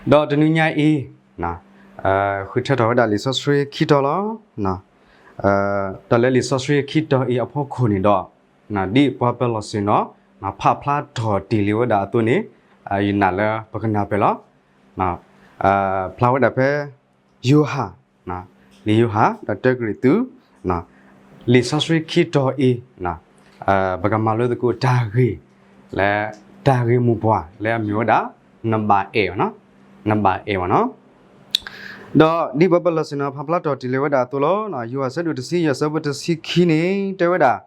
ဒီးတနွံညါအံၤ ဃုထၢထီၣ်ဝဲဒၣ်လံာ်စီဆှံခံတီၤလီၤ. ဒီးလၢလံာ်စီဆှံခံတီၤအံၤအဖီခိၣ်န့ၣ်ဒီး ဒ်ပှၤပၢၤလီၢ်ဆ့ၣ်နီၤ ဖးဖျါထီၣ်တ့ၢ်လံဝဲဒၣ်အသိးန့ၣ် ယနာ်လၢပကနၢ်ပၢၢ်လီၤ. ဖျါဝဲဒၣ်ဖဲ ယိၤဟၣ် လံာ်ယိၤဟၣ် ဒီးတၢကရံၣ်သူး လံာ်စီဆှံခံတီၤအံၤ ပကမၤလိသကိးတၢ်ဂ့ၢ် လၢ တၢ်ဂ့ၢ်မိၢ်ပှၢ်လၢအမ့ၢ်ဝဲဒၣ် နဘၣ်အဲၣ် နဘၣ်အဲၣ်ဘၣ်နီၤ. ဒီးဒ်ပှၤပၢၤလီၢ်ဆ့ၣ်နီၤ ဖးဖျါထီၣ်တ့ၢ်လံဝဲဒၣ်အသိးလီၤ. ယိၤဟၣ်ဆၢဒိၣ်တဆံယဲၢ်ဆၢဖိတဆံခံန့ၣ် တဲဝဲဒၣ်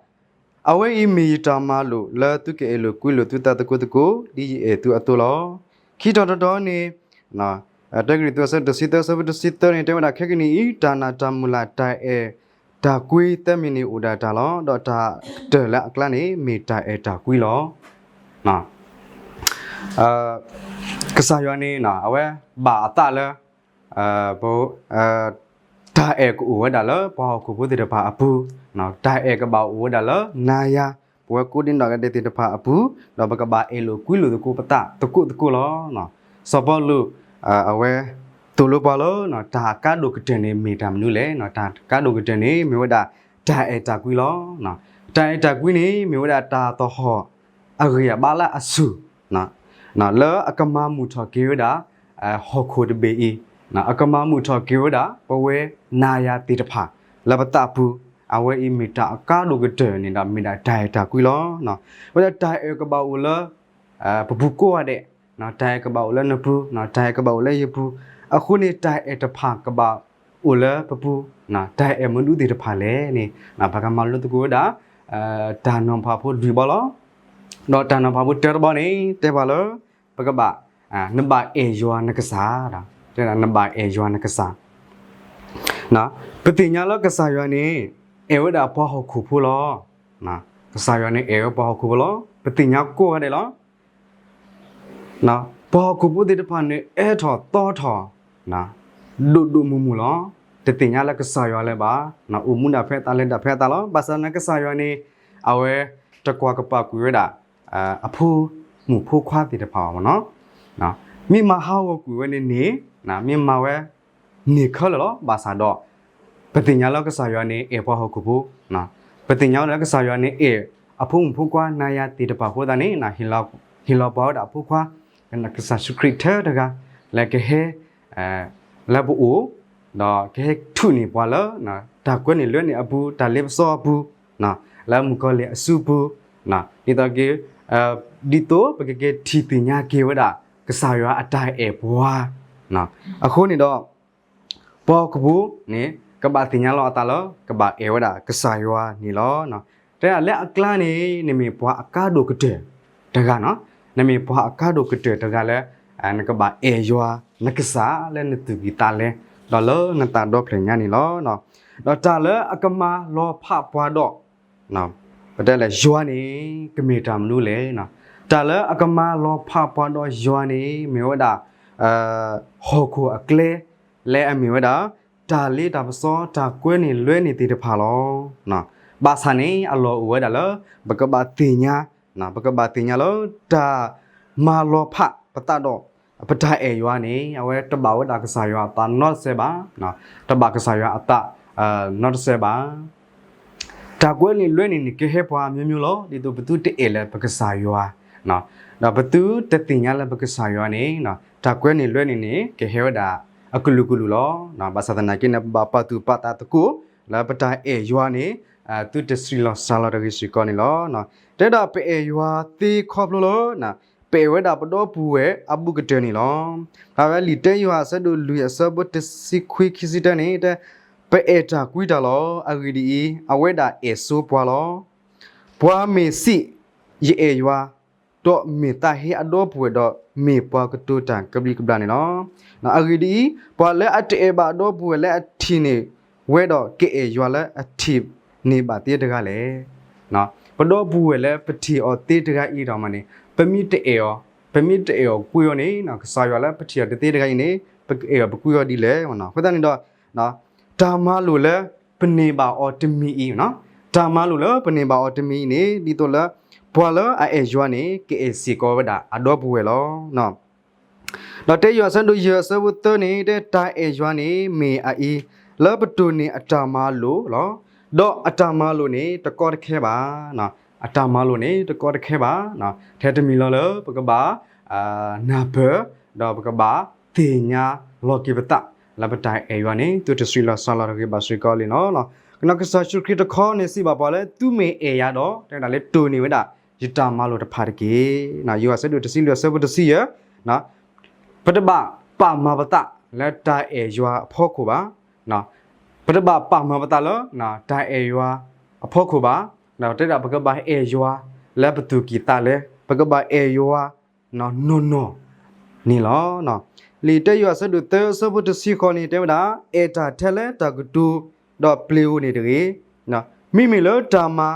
အဝဲအံၤမ့ၢ်ယတၢ်မၤလိာ် လၢသုကအဲၣ်လိာ်ကွံလိာ်သုသးသကိးသကိး ဒ်ယအဲၣ်သုအသိးလီၤ. ခံတီၤတတီၤန့ၣ် တၢကရံၣ်သူးအဆၢဒိၣ်တဆံသၢဆၢဖိတဆံသၢန့ၣ် တဲဝဲဒၣ် ခဲကနံၣ်အံၤ တၢ်နာ်တၢ်မုၢ်လၢ်တၢ်အဲၣ်တၢ်ကွံသၢမံၤန့ၣ်အိၣ်ဒၣ်တၢ်လီၤ. ဒီးတၢ်ကတၢၢ်လၢအကျါန့ၣ် မ့ၢ်တၢ်အဲၣ်တၢ်ကွံလီၤ. ကစၢ်ယွၤန့ၣ် အဝဲဘၣ်အသးလၢ တၢ်အဲၣ်ကအိၣ်ဝဲဒၣ်လၢပှၤဟီၣ်ခိၣ်ဖိသ့ၣ်တဖၣ်အပူၤ, တၢ်အဲၣ်ကဘၣ်အိၣ်ဝဲဒၣ်လၢနၤယၤ ပဝဲကိးဒံနီၢ်ဂၤဒဲးသ့ၣ်တဖၣ်အပူၤ, ဒီးပကဘၣ်အဲၣ်လိာ်ကွံလိာ်သကိးပသးသကိးသကိးလီၤ. စီၤပီလူး အဝဲသိၣ်လိပှၤလၢ တၢ်အကါဒိၣ်ကတၢၢ်န့ၣ်မ့ၢ်တၢ်မနုၤလဲၣ်, တၢ်ကါဒိၣ်ကတၢၢ်န့ၣ် မ့ၢ်ဝဲဒၣ်တၢ်အဲၣ်တၢ်ကွံလီၤ. တၢ်အဲၣ်တၢ်ကွံန့ၣ် မ့ၢ်ဝဲဒၣ်တၢ်သဟီၣ်အဂံၢ်အဘါလၢအဆူၣ် လၢအကမၤမုာ်ထီၣ်က့ၤဝဲဒၣ် ဟီၣ်ခိၣ်တဘ့ၣ်အံၤ, အကမၤမုာ်ထီၣ်က့ၤဝဲဒၣ် ပဝဲနၤယၤသ့ၣ်တဖၣ် လၢပသးပူၤ, အဝဲအံၤမ့ၢ်တၢ်အကါဒိၣ်ကတၢၢ်န့ၣ်ဒီး မ့ၢ်ဒၣ်တၢ်အဲၣ်တၢ်ကွံလီၤ. ဝဲဒၣ်တၢ်အဲၣ်ကဘၣ်အိၣ်လၢ ပပူၤကိးဂၤဒဲး, တၢ်အဲၣ်ကဘၣ်အိၣ်လၢနပူၤ, တၢ်အဲၣ်ကဘၣ်အိၣ်လၢယပူၤ, အဃိန့ၣ် တၢ်အဲၣ်တဖၣ်ကဘၣ်အိၣ်လၢပပူၤ, တၢ်အဲၣ်မနုၤသ့ၣ်တဖၣ်လဲၣ်န့ၣ် ပကမၤလိသကိးဝဲဒၣ် တၢ်နီၤဖးဖိလွံၢ်ဘီလီၤ. ဒီးတၢ်နီၤဖးဖိတၢတဘီန့ၣ် တဲပှၤလၢ ပကဘၣ် နဘၣ်အဲၣ်ယွၤနကစၢ်, နဘၣ်အဲၣ်ယွၤနကစၢ်. ပသ့ၣ်ညါလၢကစၢ်ယွၤန့ၣ် အဲၣ်ဝဲဒၣ်ပှၤဟီၣ်ခိၣ်ဖိလီၤ. ကစၢ်ယွၤန့ၣ်အဲၣ်ဝဲပှၤဟီၣ်ခိၣ်ဖိလီၤ. ပသ့ၣ်ညါကိးဂၤဒဲးလီၤ. ပှၤဟီၣ်ခိၣ်ဖိသ့ၣ်တဖၣ်န့ၣ် အၢထီၣ်သီထီၣ် ဒိၣ်ဒိၣ်မုၢ်မုၢ်လီၤ. တသ့ၣ်ညါလၢကစၢ်ယွၤလၢၤဘၣ်, အိၣ်မူဒၣ်ဖဲအသးလဲၤဒၣ်ဖဲအသးလီၤ. ဘၣ်ဆၣ်သနာ်ကစၢ်ယွၤန့ၣ် အဝဲတကွၢ်ကပာ်ကွံာ်ဝဲဒၣ် အဖိမုၣ်ဖိခွါသ့ၣ်တဖၣ်ဘၣ်မနီၤ. မ့ၢ်မၤဟးဂီၤကွံာ်ဝဲန့ၣ်န့ၣ် မ့ၢ်မၤဝဲန့ၢ်ခဲလၢာ်လီၤ. ဘၣ်ဆၣ်ဒီး ပသ့ၣ်ညါလၢကစၢ်ယွၤန့ၣ် အဲၣ်ပှၤဟီၣ်ခိၣ်ဖိ, ပသ့ၣ်ညါလၢကစၢ်ယွၤန့ၣ် အဲၣ်အဖိမုၣ်ဖိခွါနၤယၤသ့ၣ်တဖၣ်အဃိသတးန့ၣ် ဟ့ၣ်လီၤပှၤဝဲဒၣ်အဖိခွါ ကစၢ်ယ့ၣ်ၡူးခရံာ်ထဲတဂၤ လၢကဟဲ လၢပအိၣ် ဒီးကဟဲထုးန့ၢ်ပှၤလၢ တၢ်ကွဲန့ၢ်လွဲန့ၢ်အပူၤ, တၢ်လ့ပစီအပူၤ, လၢမုၣ်ကီၤလံၢ်အစုပူၤ, ဒ်သိးက့ ဒ်သိးပကက့ၤထံၣ်သ့ၣ်ညါက့ၤဝဲဒၣ် ကစၢ်ယွၤအတၢ်အဲၣ်ပှၤ. အဃိန့ၣ်ဒီး ပှၤဟီၣ်ခိၣ်ဖိန့ၣ် ကဘၣ်သ့ၣ်ညါလီၤအသးလၢ ကဘၣ်အဲၣ်ဝဲဒၣ်ကစၢ်ယွၤန့ၣ်လီၤ. တဲဒၣ်လၢအကျါန့ၣ် နမ့ၢ်ပှၤအကါဒိၣ်ကတၢၢ်တဂၤနီၤ, နမ့ၢ်ပှၤအကါဒိၣ်ကတၢၢ်တဂၤလၢ နကဘၣ်အဲၣ်ယွၤနကစၢ်လၢနသူၣ်ကံၢ်သးလဲ ဒီးလၢနသးဒီဖျၢၣ်ညါန့ၣ်လီၤ. ဒီးတၢ်လၢအကမၤလီၤဖးပှၤဒီး ပတဲလဲၣ်ယွၤန့ၣ် ကမ့ၢ်တၢ်မနုၤလဲၣ်. တၢ်လၢအကမၤလီၤဖးပှၤဒီးယွၤန့ၣ် မ့ၢ်ဝဲဒၣ် ဟီၣ်ခိၣ်အကျဲ လၢအမ့ၢ်ဝဲဒၣ် တၢ်လ့တၢ်ပစီ တၢ်ကွဲန့ၢ်လွဲန့ၢ်သ့ၣ်တဖၣ်လီၤ. ဘၣ်ဆၣ်န့ၣ် အလီၢ်အိၣ်ဝဲဒၣ်လၢ ပကဘၣ်သ့ၣ်ညါ ပကဘၣ်သ့ၣ်ညါလၢ တၢ်မၤလီၤဖးပသးဒီး ပတၢ်အဲၣ်ယွၤန့ၣ် အဝဲတဘၣ်ဝဲဒၣ်ကစၢ်ယွၤအသးနီတစဲးဘၣ်, တဘၣ်ကစၢ်ယွၤအသး နီတစဲးဘၣ်. တၢ်ကွဲန့ၢ်လွဲန့ၢ်န့ၣ် ကဟဲပှၤမျိုးမျိုးလီၤ. ဒ်သိးပသုတအဲၣ်လၢပကစၢ်ယွၤ ဒီးပသုတသ့ၣ်ညါလၢပကစၢ်ယွၤန့ၣ် တၢ်ကွဲန့ၢ်လွဲန့ၢ်န့ၣ် ကဟဲဝဲဒၣ်အကလုာ်ကလုာ်လီၤ. ဘၣ်ဆၣ်သနာ်က့န့ၣ် ပဘၣ်ပာ်သူၣ်ပာ်သးသကိး လၢပတၢ်အဲၣ်ယွၤန့ၣ် သုတဆံးလီၤစှၤလီၤတဂ့ၤစ့ၢ်ကီးန့ၣ်လီၤ. တဲဒၣ်ပအဲၣ်ယွၤသ့ခီဖျိလၢ ပအဲၣ်ဝဲဒၣ်ပဒီပုၢ်ဝဲၢ်အဘူးကတၢၢ်န့ၣ်လီၤ. ဖဲလံာ်တၢယိၤဟၣ်အဆၢဒိၣ်လွံၢ်အဆၢဖိတဆံခွံခံဆံတၢန့ၣ် တဲ ပအဲၣ်တၢ်ကွံတၢ်လီၤ. အဂ့ၢ်ဒ်အံၤ, အဝဲဒၣ်အဲၣ်ဆိပှၤလီၤ. ပှၤမ့ၢ်စံး ယအဲၣ်ယွၤ, ဒီးမ့ၢ်သးဟ့အဒီပုၢ်ဝဲၢ်ဒီး မ့ၢ်ပှၤကတိၤတၢ်ကဘျံးကဘျၣ်န့ၣ်လီၤ. အဂ့ၢ်ဒ်အံၤ, ပှၤလၢအတအဲၣ်ဘၣ်အဒီပုၢ်ဝဲၢ်လၢအထံၣ်န့ၢ်ဝဲဒီး ကအဲၣ်ယွၤလၢအထံၣ်န့ၢ်ဘၣ်သ့တဂၤလဲၣ်. ပဒီပုၢ်ဝဲၢ်လၢပထံၣ်အီၤသ့တဂၤအံၤဒီးမးန့ၣ် ပမ့ၢ်တအဲၣ်အီၤ, ပမ့ၢ်တအဲၣ်အီၤကွံအီၤန့ၣ် ကစၢ်ယွၤလၢပထံၣ်အီၤတသ့တဂၤအံၤန့ၣ် ပကအဲၣ်အီၤပကွံအီၤဒ်လဲၣ်. အဃိသတးန့ၣ်ဒီး တၢ်မၤလိာ်လၢပန့ၢ်ဘၣ်အီၤတမံၤအံၤ, တၢ်မၤလိာ်လၢပန့ၢ်ဘၣ်အီၤတမံၤအံၤန့ၣ် ဒ်သိးလၢ ပှၤလၢအအဲၣ်ယွၤန့ၣ် ကအဲၣ်စ့ၢ်ကီးဝဲဒၣ်အဒီပုၢ်ဝဲၢ်လီၤ. ဒီးတဲယိၤဟၣ်အဆၢဒိၣ်ယဲၢ်အဆၢဖိသၢန့ၣ် တဲတၢ်အဲၣ်ယွၤန့ၣ်မ့ၢ်အအံၤ, လၢပတိၢ်န့ၢ်အတၢ်မၤလိာ်လီၤ. ဒီးအတၢ်မၤလိာ်န့ၣ်တကီတခဲဘၣ်. အတၢ်မၤလိာ်န့ၣ်တကီတခဲဘၣ်. ထဲတမံၤလီၤလၢပကဘၣ် နၢ်ပၢၢ်, ဒီးပကဘၣ်သ့ၣ်ညါလီၤက့ၤပသး လၢပတၢ်အဲၣ်ယွၤန့ၣ် သုတဆံးလီၤစှၤလီၤတဂ့ၤဘၣ်စ့ၢ်ကီးလံန့ၣ်လီၤ. ကစၢ်ယ့ၣ်ၡူးခရံာ်တခီန့ၣ်စံးဘၣ်ပှၤလၢ သုမ့ၢ်အဲၣ်ယၤဒီး တဲဝဲဒၣ်လၢတိၢ်န့ၢ်ဝဲဒၣ် ယတၢ်မၤလိာ်တဖၣ်တက့ၢ်. ယိၤဟၣ်အဆၢဒိၣ်တဆံလွံၢ်အဆၢဖိတဆံယဲၢ် ပတဘၣ်ပာ်မၤပသးလၢတၢ်အဲၣ်ယွၤအဖီခိၣ်ဘၣ်. ပတဘၣ်ပာ်မၤပသးလၢ တၢ်အဲၣ်ယွၤအဖီခိၣ်ဘၣ်. တဲဒၣ်ပကဘၣ်အဲၣ်ယွၤလၢပသူၣ်ကံၢ်သးလဲ, ပကဘၣ်အဲၣ်ယွၤနီၢ်နီၢ်န့ၣ်လီၤ. လံာ်တၢယိၤဟၣ်အဆၢဒိၣ်သၢအဆၢဖိတဆံဃိးန့ၣ် တဲဝဲဒၣ် အဲၣ်တၢ်ထဲလၢတၢ်ကတိၤ ဒီးပျ့ၤဧိၤန့ၣ်တဂ့ၤ, မ့မ့ၢ်လၢတၢ်မၤ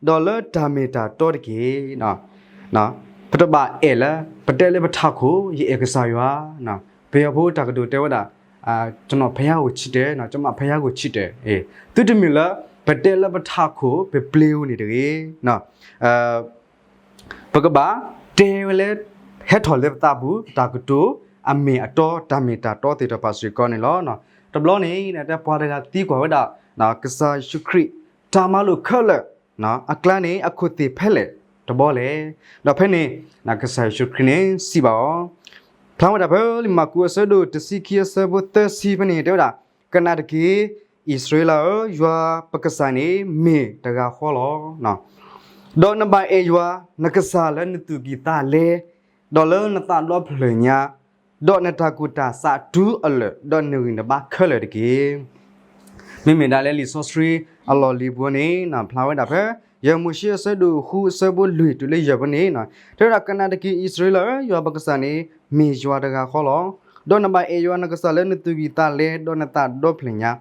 ဒီးလၢတၢ်မ့ၢ်တၢ်တီတက့ၢ်. ပတဘၣ်အဲၣ်လၢ ပတဲလၢပထးခိၣ် ယအဲၣ်ကစၢ်ယွၤ, ပယီၤဖိတၢ်ကတိၤတဲဝဲဒၣ် ကျွန်တော်ဘုရားကိုချစ်တယ်, ကျွန်မဘုရားကိုချစ်တယ်, သုတမ့ၢ်လၢ ပတဲလၢပထးခိၣ် ပပျ့ၤဧိၤန့ၣ်တဂ့ၤ. ပကဘၣ်တဲဝဲလၢ ဟဲထီၣ်လၢပသးပူၤ တၢ်ကတိၤ အမ့ၢ်အတီ တၢ်မ့ၢ်တၢ်တီသ့ၣ်တဖၣ်စ့ၢ်ကီးန့ၣ်လီၤ. တဘျီန့ၣ် တဲပှၤတဂၤသံကွၢ်ဝဲဒၣ် ကစၢ်ယ့ၣ်ၡူးခရံာ် တၢ်မၤလိာ်ခဲလၢာ် အကျါန့ၣ် အခိၣ်သ့ၣ်ဖဲလဲၣ်တဘီလဲၣ်. ဒီးဖဲန့ၣ် ကစၢ်ယ့ၣ်ၡူးခရံာ်န့ၣ် စံးဘၣ်အီၤ, ဖျါဝဲဒၣ်ဖဲလံာ်မၢ်ကူးအဆၢဒိၣ်တဆံခံအဆၢဖိသၢဆံဖဲန့ၣ် တဲဝဲဒၣ်, ကနၣ်တက့ၢ်, အံၣ်စရ့လးဧၢ, ယွၤပကစၢ်န့ၣ်မ့ၢ်တဂၤဃီလီၤ. ဒီးနဘၣ်အဲၣ်ယွၤနကစၢ်လၢနသူၣ်ကံၢ်သးလဲ, ဒီးလၢနသးဒီဖျၢၣ်ညါ, ဒီးနတၢ်ကူၣ်တၢ်ဆးတုၤအလၢာ်, ဒီးနဂံၢ်နဘါခဲလၢာ်တက့ၢ်. မ့မ့ၢ်ဒၣ်လၢလံာ်စီဆှံအလီၢ်လံၤပူၤန့ၣ် ဖျါဝဲဒၣ်ဖဲ ယဲၢ်မိၤၡ့အဆၢဒိၣ်ဃုအဆၢဖိလွံၢ်တုၤလၢယဲၢ်ဖဲန့ၣ်, တဲဝဲဒၣ် ကနၣ်တက့ၢ် အံၣ်စရ့လးဧၢ, ယွၤပကစၢ်န့ၣ် မ့ၢ်ယွၤတဂၤဃီလီၤ. ဒီးနဘၣ်အဲၣ်ယွၤနကစၢ်လၢနသူၣ်ကံၢ်သးလဲ, ဒီးနသးဒီဖျၢၣ်ညါ,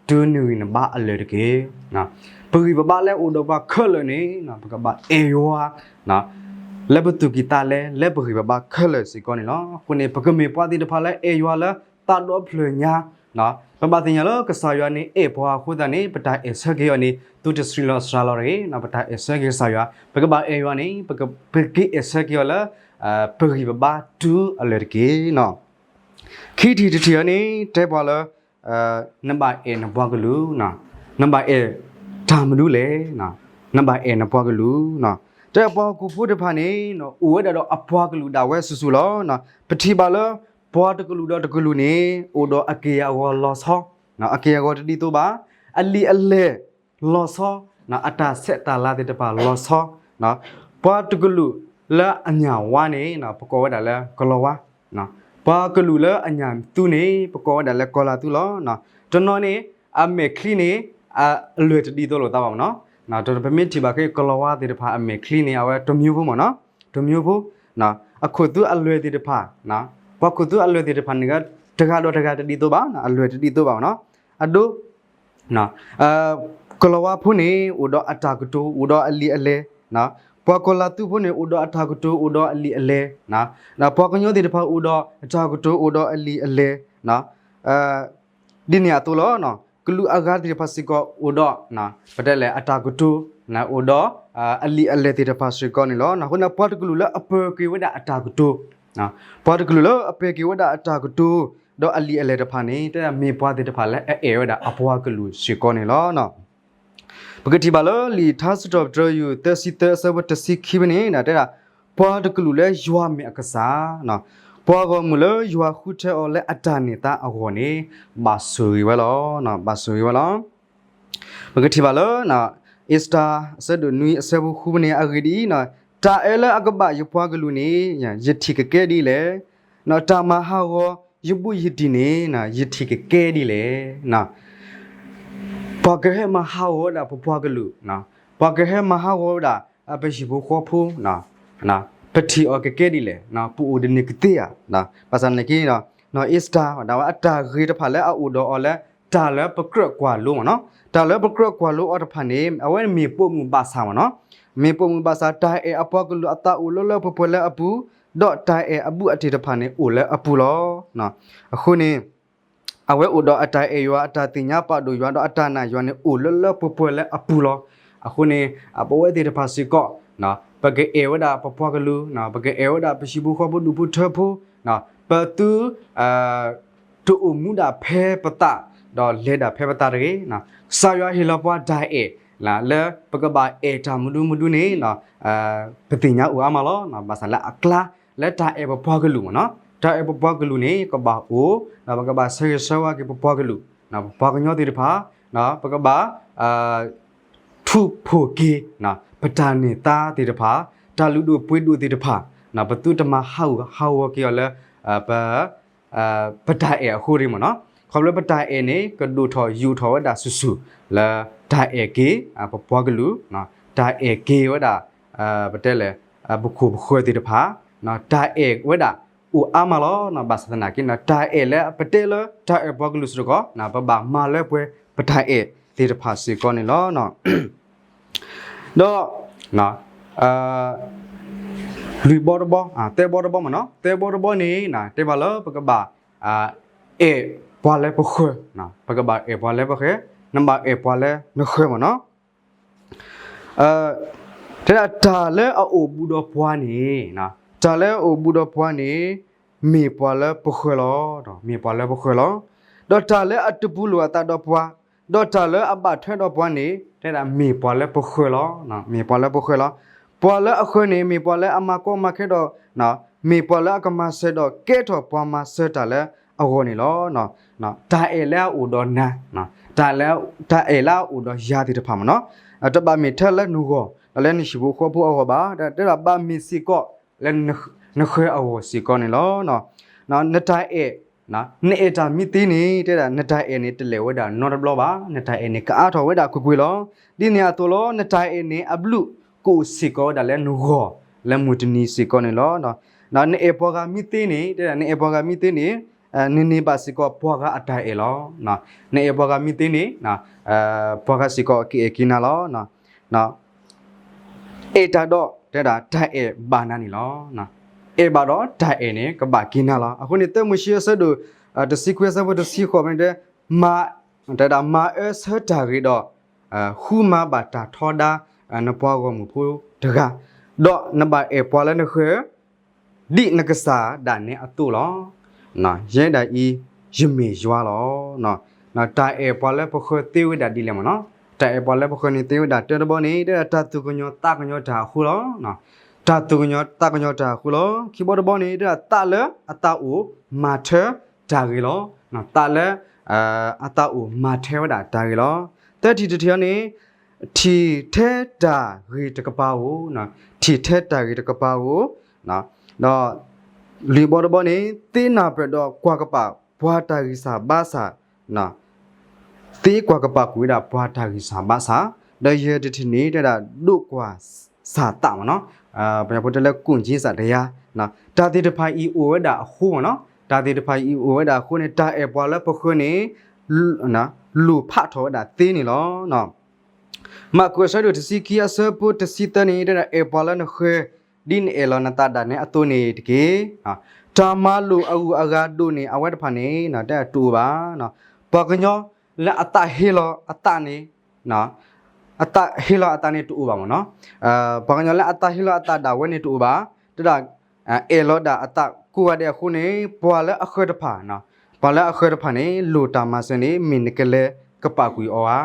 တုၤနဂံၢ်နဘါအလၢာ်တက့ၢ်. ပဂံၢ်ပဘါလၢအိၣ်ဒီးပှၤခဲလၢာ်န့ၣ် ပကဘၣ်အဲၣ်ယွၤ လၢပသူၣ်ကံၢ်သးလဲ, လၢပဂံၢ်ပဘါခဲလၢာ်စ့ၢ်ကီးန့ၣ်လီၤ. အဃိန့ၣ် ပကမ့ၢ်ပှၤသ့ၣ်တဖၣ်လၢအဲၣ်ယွၤလၢသးဒီဖျၢၣ်ညါ, ပဘၣ်သ့ၣ်ညါလၢကစၢ်ယွၤန့ၣ်အဲၣ်ပှၤအဃိသတးန့ၣ် ပတၢ်အဲၣ်ဆၢက့ၤအီၤန့ၣ် သုတဆံးလီၤစှၤလီၤတဂ့ၤ. ပတၢ်အဲၣ်ဆၢက့ၤကစၢ်ယွၤ, ပကဘၣ်အဲၣ်ယွၤန့ၣ် ပက, ပကအဲၣ်ဆၢက့ၤအီၤလၢ ပဂံၢ်ပဘါတုၤအလၢာ်တက့ၢ်. ခံထံၣ်တထံၣ်အံၤန့ၣ် တဲပှၤလၢ နဘၣ်အဲၣ်နပှၤကလုာ်, နဘၣ်အဲၣ်တၢ်မနုၤလဲၣ်, နဘၣ်အဲၣ်နပှၤကလုာ်, တဲပှၤဟီၣ်ခိၣ်ဖိတဖၣ်န့ၣ် အိၣ်ဝဲဒၣ်ဒီးအပှၤကလုာ်ဒၣ်ဝဲစုာ်စုာ်လီၤ. ပထံၣ်ဘၣ်လၢ ပှၤတကလုာ်ဒီးတကလုာ်န့ၣ် အိၣ်ဒီးအက့ၢ်အဂီၤလီၤဆီ, အက့ၢ်အဂီၤတဒ်သိးဘၣ်, အလံာ်အလဲၢ် လီၤဆီ, အတၢ်ဆဲးတၢ်လၤသ့ၣ်တဖၣ်လီၤဆီ, ပှၤတကလုာ်လၢအညၣ်ဝါန့ၣ် ပကိးဝဲဒၣ်လၢကလီၤဝါ, ပှၤကလုာ်လၢအညၣ်သူန့ၣ် ပကိးဝဲဒၣ်လၢကီၤလၤသူလီၤ. တနီၤန့ၣ် အမဲာ်ချံန့ၣ် အလွဲၢ်တဒ်သိးလိာ်သးဘၣ်မနီၤ, ဒီးပမ့ၢ်ထံၣ်ဘၣ်ခဲကလီၤဝါသ့ၣ်တဖၣ်အမဲာ်ချံန့ၣ် အဝဲတမျိုးဖိမနီၤ, တမျိုးဖိ, အခိၣ်သူအလွဲၢ်သ့ၣ်တဖၣ်, ပှၤခိၣ်သူအလွဲၢ်သ့ၣ်တဖၣ်န့ၣ် တဂၤဒီးတဂၤတဒ်သိးဘၣ်, အလွဲၢ်တဒ်သိးဘၣ်မနီၤ, အဒိ ကလီၤဝါဖိန့ၣ် အိၣ်ဒီးအတၢ်ကတိၤ အိၣ်ဒီးအလံာ်အလဲၢ်, ပှၤကီၤလၤသူဖိန့ၣ် အိၣ်ဒီးအတၢ်ကတိၤ အိၣ်ဒီးအလံာ်အလဲၢ်, ပှၤကညီသ့ၣ်တဖၣ်အိၣ်ဒီးအတၢ်ကတိၤ အိၣ်ဒီးအလံာ်အလဲၢ်, ဒ်န့ၣ်အသိးလီၤ. ကလုာ်အဂၤသ့ၣ်တဖၣ်စ့ၢ်ကီးအိၣ်ဒီး ပတဲလဲၣ်အတၢ်ကတိၤ အိၣ်ဒီး အလံာ်အလဲၢ်သ့ၣ်တဖၣ်စ့ၢ်ကီးန့ၣ်လီၤ. အဃိန့ၣ် ပှၤတကလုာ်လၢအပၢၤက့ၤဝဲဒၣ်အတၢ်ကတိၤ ပှၤတကလုာ်လၢအပၢၤက့ၤဝဲဒၣ်အတၢ်ကတိၤ ဒီးအလံာ်အလဲၢ်တဖၣ်န့ၣ် တဲမ့ၢ်ပှၤသ့ၣ်တဖၣ်လၢအအဲၣ်ဝဲဒၣ်အပှၤကလုာ်စ့ၢ်ကီးန့ၣ်လီၤ. ပကထံၣ်ဘၣ်လၢလံာ်ထါစံးထီၣ်ပတြၢၤ ယူၢ်သၢဆံသၢအဆၢဖိတဆံခံဖဲန့ၣ် တဲဒၣ် ပှၤတကလုာ်လၢယွၤမ့ၢ်အကစၢ်, ပှၤဂီၢ်မုၢ်လၢယွၤဃုထၢအီၤလၢအတၢ်န့ၢ်သါအဂီၢ်န့ၣ် ဘၣ်ဆိၣ်ဂ့ၤဝဲလီၤ, ဘၣ်ဆိၣ်ဂ့ၤဝဲလီၤ. ပကထံၣ်ဘၣ်လၢ အ့စတၢၤ အဆၢဒိၣ်နွံအဆၢဖိဃုဖဲန့ၣ် အဂ့ၢ်ဒ်အံၤ, တၢ်အၢလၢအကဘၣ်ယပှၤကလုာ်န့ၣ် ယထံၣ်ကကဲဒ်လဲၣ်, တၢ်မၤဟးဂီၤယဘူးယတံၢ်န့ၣ် ယထံၣ်ကကဲဒ်လဲၣ်. ပှၤကဟဲမၤဟးဂီၤဝဲဒၣ်ပပှၤကလုာ်, ပှၤကဟဲမၤဟးဂီၤဝဲဒၣ် ပဟံၣ်ဖိဃီဖိ, ပထံၣ်အီၤကကဲဒ်လဲၣ်, ပအိၣ်ဒ်န့ၣ်ကသ့ဧါ. ဘၣ်ဆၣ်သနာ်က့ အ့စတၢၤ ဒၣ်ဝဲအတၢ်ဂ့ၤတဖၣ်လၢအအိၣ်ဒီးအီၤလၢ တၢ်လၢပကြၢးကွၢ်လိမ့ၢ်နီၤ, တၢ်လၢပကြၢးကွၢ်လိအီၤတဖၣ်န့ၣ် အဝဲမ့ၢ်ပိာ်မုၣ်ဘၣ်ဆၣ်မ့ၢ်နီၤ, မ့ၢ်ပိာ်မုၣ်ဘၣ်ဆၣ် တၢ်အဲၣ်အပှၤကလုာ်အသးအိၣ်လၢလၢပှဲၤပှဲၤလၢအပူၤ, ဒီးတၢ်အဲၣ်အဘူးအတံၢ်တဖၣ်န့ၣ်အိၣ်လၢအပူၤလီၤ. အဃိန့ၣ် အဝဲအိၣ်ဒီးအတၢ်အဲၣ်ယွၤ အတၢ်သ့ၣ်ညါပာ်ဒိၣ်ယွၤ ဒီးအတၢ်နာ်ယွၤန့ၣ် အိၣ်လၢလၢပှဲၤပှဲၤလၢအပူၤလီၤ. အဃိန့ၣ် ပဝဲသ့ၣ်တဖၣ်စ့ၢ်ကီး ပကအဲၣ်ဝဲဒၣ်ပပှၤကလုာ်, ပကအဲၣ်ဝဲဒၣ်ပဟံၣ်ဖိဃီဖိဒူၣ်ဖိထၢဖိ, ပသု တအိၣ်မူဒၣ်ဖဲပသး ဒီးလဲၤဒၣ်ဖဲပသးတဂ့ၤ. ကစၢ်ယွၤဟ့ၣ်လီၤပှၤတၢ်အဲၣ်လၢပကဘၣ်အဲၣ်တၢ်မနုၤမနုၤန့ၣ် ပသ့ၣ်ညါအိၣ်အါမးလီၤ. ဘၣ်ဆၣ်လၢအကျါလၢတၢ်အဲၣ်ပပှၤကလုာ်မ့ၢ်နီၤ, တၢ်အဲၣ်ပပှၤကလုာ်န့ၣ် ကဘၣ်အိၣ် ဒီးပကဘၣ်ဆၢဂ့ၤဆၢဝါက့ၤပပှၤကလုာ်, ပပှၤကညီသ့ၣ်တဖၣ်, ပကဘၣ် ထူးဖှိၣ်က့ၤ ပတၢ်န့ၢ်သါသ့ၣ်တဖၣ်, တၢ်လုၢ်ဒိၣ်ပှ့ၤဒိၣ်သ့ၣ်တဖၣ်, ပသုတမၤဟးဂူာ်ဟးဂီၤက့ၤအီၤလၢ ပ ပတၢ်အဲၣ်အဃိတဂ့ၤမ့ၢ်နီၤ. ခီဖျိပတၢ်အဲၣ်န့ၣ် ကဒိၣ်ထီၣ်ယိာ်ထီၣ်ဝဲဒၣ်ဆူၣ်ဆူၣ် လၢတၢ်အဲၣ်က့ၤ ပပှၤကလုာ်, တၢ်အဲၣ်က့ၤဝဲဒၣ် ပတဲလဲၣ် ပခိၣ်ပဃၢၤသ့ၣ်တဖၣ်, တၢ်အဲၣ်ဝဲဒၣ်အိၣ်အါမးလီၤ. ဘၣ်ဆၣ်သနာ်က့ တၢ်အဲၣ်လၢပတဲလၢတၢ်အဲၣ်ပှၤကလုာ်စ့ၢ်ကီး ပဘၣ်မၤလၢပှဲၤပတၢ်အဲၣ်သ့ၣ်တဖၣ်စ့ၢ်ကီးန့ၣ်လီၤ. ဒီး လွံၢ်ဘီတဘီ, သၢဘီတဘီမ့ၢ်နီၤ, သၢဘီတဘီန့ၣ် တဲဘၣ်လၢပကဘၣ် အဲၣ်ပှၤလၢပဃၢၤ, ပကဘၣ်အဲၣ်ပှၤလၢပဃၢၤ, နဘၣ်အဲၣ်ပှၤလၢနဃၢၤမ့ၢ်နီၤ. တဲဒၣ်တၢ်လၢအအိၣ်ဘူးဒီးပှၤန့ၣ်, တၢ်လၢအအိၣ်ဘူးဒီးပှၤန့ၣ် မ့ၢ်ပှၤလၢပဃၢၤလီၤ, မ့ၢ်ပှၤလၢပဃၢၤလီၤ. ဒီးတၢ်လၢအတပူၤလိာ်အသးဒီးပှၤ, ဒီးတၢ်လၢအဘၣ်ထွဲဒီးပှၤန့ၣ် တဲဒၣ်မ့ၢ်ပှၤလၢပဃၢၤလီၤ, မ့ၢ်ပှၤလၢပဃၢၤလီၤ. ပှၤလၢအဃၢၤန့ၣ် မ့ၢ်ပှၤလၢအမၤကီမၤခဲဒီး မ့ၢ်ပှၤလၢအကမၤစၢၤဒီးကဲထီၣ်ပှၤမၤစၢၤတၢ်လၢအဂီၢ်န့ၣ်လီၤ. တၢ်အဲၣ်လၢအအိၣ်ဒီးနၤ, တၢ်လၢ တၢ်အဲၣ်လၢအအိၣ်ဒီးယၤသ့ၣ်တဖၣ်မ့ၢ်နီၤ, တဘၣ်မ့ၢ်ထဲလၢနဂီၢ် ဒီးလၢနဟံၣ်ဖိဃီဖိအဂီၢ်ဘၣ်, တဲဒၣ်ဘၣ်မ့ၢ်စ့ၢ်ကီးလၢနဃၢၤအဂီၢ်စ့ၢ်ကီးန့ၣ်လီၤ. နတၢ်အဲၣ် နအဲၣ်တၢ်မ့ၢ်သ့န့ၣ် တဲဒၣ်နတၢ်အဲၣ်န့ၣ် တလဲၤဝဲဒၣ်နီတဘျီဘၣ်, နတၢ်အဲၣ်န့ၣ် ကအါထီၣ်ဝဲဒၣ်ကွ့ၢ်ကွ့ၢ်လီၤ. ဒ်န့ၣ်အသိးလီၤ နတၢ်အဲၣ်န့ၣ် အဘျုးကအိၣ်စ့ၢ်ကီးဝဲဒၣ်လၢနဂီၢ် လၢမုၢ်တနံၤစ့ၢ်ကီးန့ၣ်လီၤ. နအဲၣ်ပှၤဂၤမ့ၢ်သ့န့ၣ် တဲဒၣ်နအဲၣ်ပှၤဂၤမ့ၢ်သ့န့ၣ် နန့ၢ်ဘၣ်စ့ၢ်ကီးပှၤဂၤအတၢ်အဲၣ်လီၤ. နအဲၣ်ပှၤဂၤမ့ၢ်သ့န့ၣ် ပှၤဂၤစ့ၢ်ကီးကအဲၣ်က့ၤနၤလီၤ. အဲၣ်တၢ်ဒီး တဲဒၣ်တၢ်အဲၣ်ဘၣ်နၤန့ၣ်လီၤ. အဲၣ်ဘၣ်ဒီးတၢ်အဲၣ်န့ၣ် ကဘၣ်က့ၤနၤလီၤ. အဃိန့ၣ် သၢမိၤၡ့အဆၢဒိၣ် တဆံခွံအဆၢဖိတဆံဃိးမ့ၢ်တဲ မၤ တဲဒၣ်မၤအၢဆၢတၢ်ဂ့ၤဒီး ဃုမၤဘၣ်တၢ်ထီဒါ နပှၤဂီၢ်မုၢ်ဖိတဂၤ, ဒီးနဘၣ်အဲၣ်ပှၤလၢနဃၢၤ ဒ်နကစၢ်ဒၣ်နဲအသိးလီၤ. ယဲဒၣ်အံၤ ယမ့ၢ်ယွၤလီၤ. တၢ်အဲၣ်ပှၤလၢပဃၢၤသ့ဝဲဒၣ်ဒ်လဲၣ်မ့ၢ်နီၤ, တၢ်အဲၣ်ပှၤလၢပဃၢၤန့ၣ်သ့ဝဲဒၣ်တၢတဘီန့ၣ် တဲဒၣ်တၢ်သူၣ်ကညီၤသးကညီၤတၢ်အဃိလီၤ. တၢ်သူၣ်ကညီၤသးကညီၤတၢ်အဃိလီၤ. ခံဘီတဘီန့ၣ် တဲဒၣ်သးလၢအသးအိၣ်မၤထၢတၢ်ဂ့ၤလီၤ. သးလၢ အသးအိၣ်မၤထၢဝဲဒၣ်တၢ်ဂ့ၤလီၤ. သၢထံၣ်တထံၣ်အံၤန့ၣ် ထံၣ်ထဲတၢ်ဂ့ၤတကပၤဧိၤ, ထံၣ်ထဲတၢ်ဂ့ၤတကပၤဧိၤ, ဒီး လွံၢ်ဘီတဘီန့ၣ် သ့နၢ်ပၢၢ်ဒီးကွၢ်ကပာ်ပှၤတၢ်ဂံၢ်စၢ်ဘါစၢ်, သ့ကွၢ်ကပာ်ကွံာ်ဝဲဒၣ်ပှၤတၢ်ဂံၢ်စၢ်ဘါစၢ်, ဒီးယဲၢ်တထံၣ်န့ၣ် တဲဒၣ်ဒိးကွၢ်စၢ်သးမ့ၢ်နီၤ, ပှၤဖိတဲလၢ ကူၣ်ကံစးတယါ, တၢ်သ့ၣ်တဖၣ်အံၤအိၣ်ဝဲဒၣ်အဃိမ့ၢ်နီၤ, တၢ်သ့ၣ်တဖၣ်အံၤအိၣ်ဝဲဒၣ်အဃိန့ၣ် တၢ်အဲၣ်ပှၤလၢပဃၢၤန့ၣ် လူၤဖးထီၣ်ဝဲဒၣ်သ့န့ၣ်လီၤ. မၢ်ကူးအဆၢဒိၣ်တဆံခံအဆၢဖိတဆံသၢန့ၣ် တဲဒၣ်အဲၣ်ပှၤလၢနဃၢၤ ဒ်နအဲၣ်လီၤနသးဒၣ်နဲအသိးန့ၣ်တက့ၢ်. တၢ်မၤလိာ်အဂုၤအဂၤဒိၣ်န့ၢ်အဝဲတဖၣ်န့ၣ် တဲဒၣ်တအိၣ်ဘၣ်. ပှၤကညီလၢအသးဟ့လီၤအသးန့ၣ် အသးဟ့လီၤအသးန့ၣ်တအိၣ်ဘၣ်မ့ၢ်နီၤ, ပှၤကညီလၢအသးဟ့လီၤအသးဒၣ်ဝဲန့ၣ်တအိၣ်ဘၣ်, တဲဒၣ် အဲၣ်လီၤဒၣ်အသးကိးဂၤဒဲးအဃိန့ၣ် ပှၤလၢအဃၢၤတဖၣ်, ပှၤလၢအဃၢၤတဖၣ်န့ၣ် လိၣ်တၢ်မၤစၢၤန့ၣ် မ့ၢ်နကလဲၤကပာ်ကွံာ်အီၤဧါ,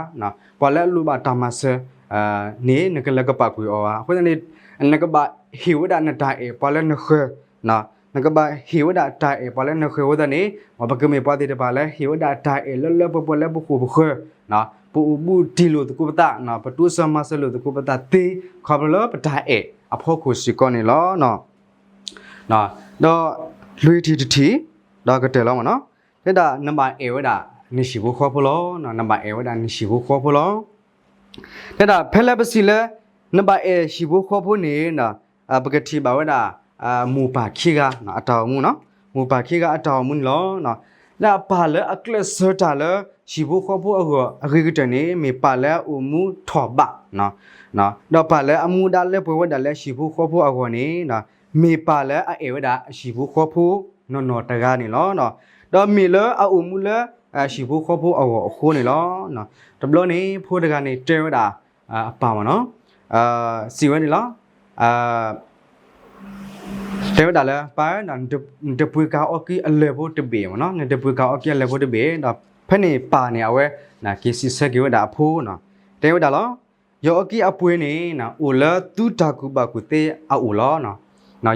ပှၤလၢအလိၣ်ဘၣ်တၢ်မၤစၢၤန့ၣ် နကလဲၤကပာ်ကွံာ်အီၤဧါ. အဃိသတးန့ၣ် နကဘၣ်ဟ့ၣ်ဝဲဒၣ်နတၢ်အဲၣ်ပှၤလၢနဃၢၤ နကဘၣ်ဟ့ၣ်ဝဲဒၣ်တၢ်အဲၣ်ပှၤလၢနဃၢၤအဃိသတးန့ၣ် ပကမ့ၢ်ပှၤသ့ၣ်တဖၣ်လၢဟ့ၣ်ဝဲဒၣ်တၢ်အဲၣ်လၢလၢပှဲၤပှဲၤလၢပဃိၣ်ပဃၢၤ, ပအိၣ်ဘူးတံၢ်လိာ်သကိးပသး, ပတိစၢၤမၤစၢၤလိာ်သကိးပသးသ့ ခီဖျိလၢပတၢ်အဲၣ်အဖီခိၣ်စ့ၢ်ကီးန့ၣ်လီၤ. ဒီးလွံၢ်ထံၣ်တထံၣ် ဒီးကတၢၢ်လီၤမ့ၢ်နီၤ, တဲဒၣ်နဘၣ်အဲၣ်ဝဲဒၣ်နဟံၣ်ဖိဃီဖိလီၤ, နဘၣ်အဲၣ်ဝဲဒၣ်နဟံၣ်ဖိဃီဖိလီၤ. တဲဒၣ်ဖဲလၢပစံးလၢ နဘၣ်အဲၣ်ဟံၣ်ဖိဃီဖိန့ၣ် ပကထံၣ်ဘၣ်ဝဲဒၣ် မိၢ်ပၢ်ခံဂၤအတၢ်အိၣ်မူနီၤ, မိၢ်ပၢ်ခံဂၤအတၢ်အိၣ်မူန့ၣ်လီၤ. ဒ်ပၢ်လၢအကျဲးစၢးတၢ်လၢဟံၣ်ဖိဃီဖိအဂီၢ်အဂ့ၤကတၢၢ်န့ၣ် မ့ၢ်ပၢ်လၢအအိၣ်မူထီၣ်ဘး ဒီးပၢ်လၢအမူဒါလၢပှဲၤဝဲဒၣ်လၢဟံၣ်ဖိဃီဖိအဂီၢ်န့ၣ် မ့ၢ်ပၢ်လၢအအဲၣ်ဝဲဒၣ်ဟံၣ်ဖိဃီဖိနီၢ်နီၢ်တဂၤန့ၣ်လီၤ. ဒီးမ့ၢ်လၢအအိၣ်မူလၢဟံၣ်ဖိဃီဖိအဂီၢ်အဃိန့ၣ်လီၤ. တဘျီန့ၣ် ဖိတဂၤန့ၣ်တဲဝဲဒၣ် အပၢ်မ့ၢ်နီၤ, စံးဝဲန့ၣ်လီၤ. တဲဝဲဒၣ်လၢ ပၢ်ဧၢ, နတပှ့ၤကၤအီကံအလၢၢ်ဖိတဘ့ၣ်မ့ၢ်နီၤ, နတပှ့ၤကၤအီကံအလၢၢ်ဖိတဘ့ၣ်, ဒီးဖဲန့ၣ်ပၢ်န့ၣ် အဝဲက့ၤစံးဆၢက့ၤဝဲဒၣ်အဖိနီၤ, တဲဝဲဒၣ်လီၤ, ယအီကံအပှ့ၤန့ၣ် အိၣ်လၢသုတၢ်ကူၣ်ဘၣ်ကူၣ်သ့အအိၣ်လီၤ.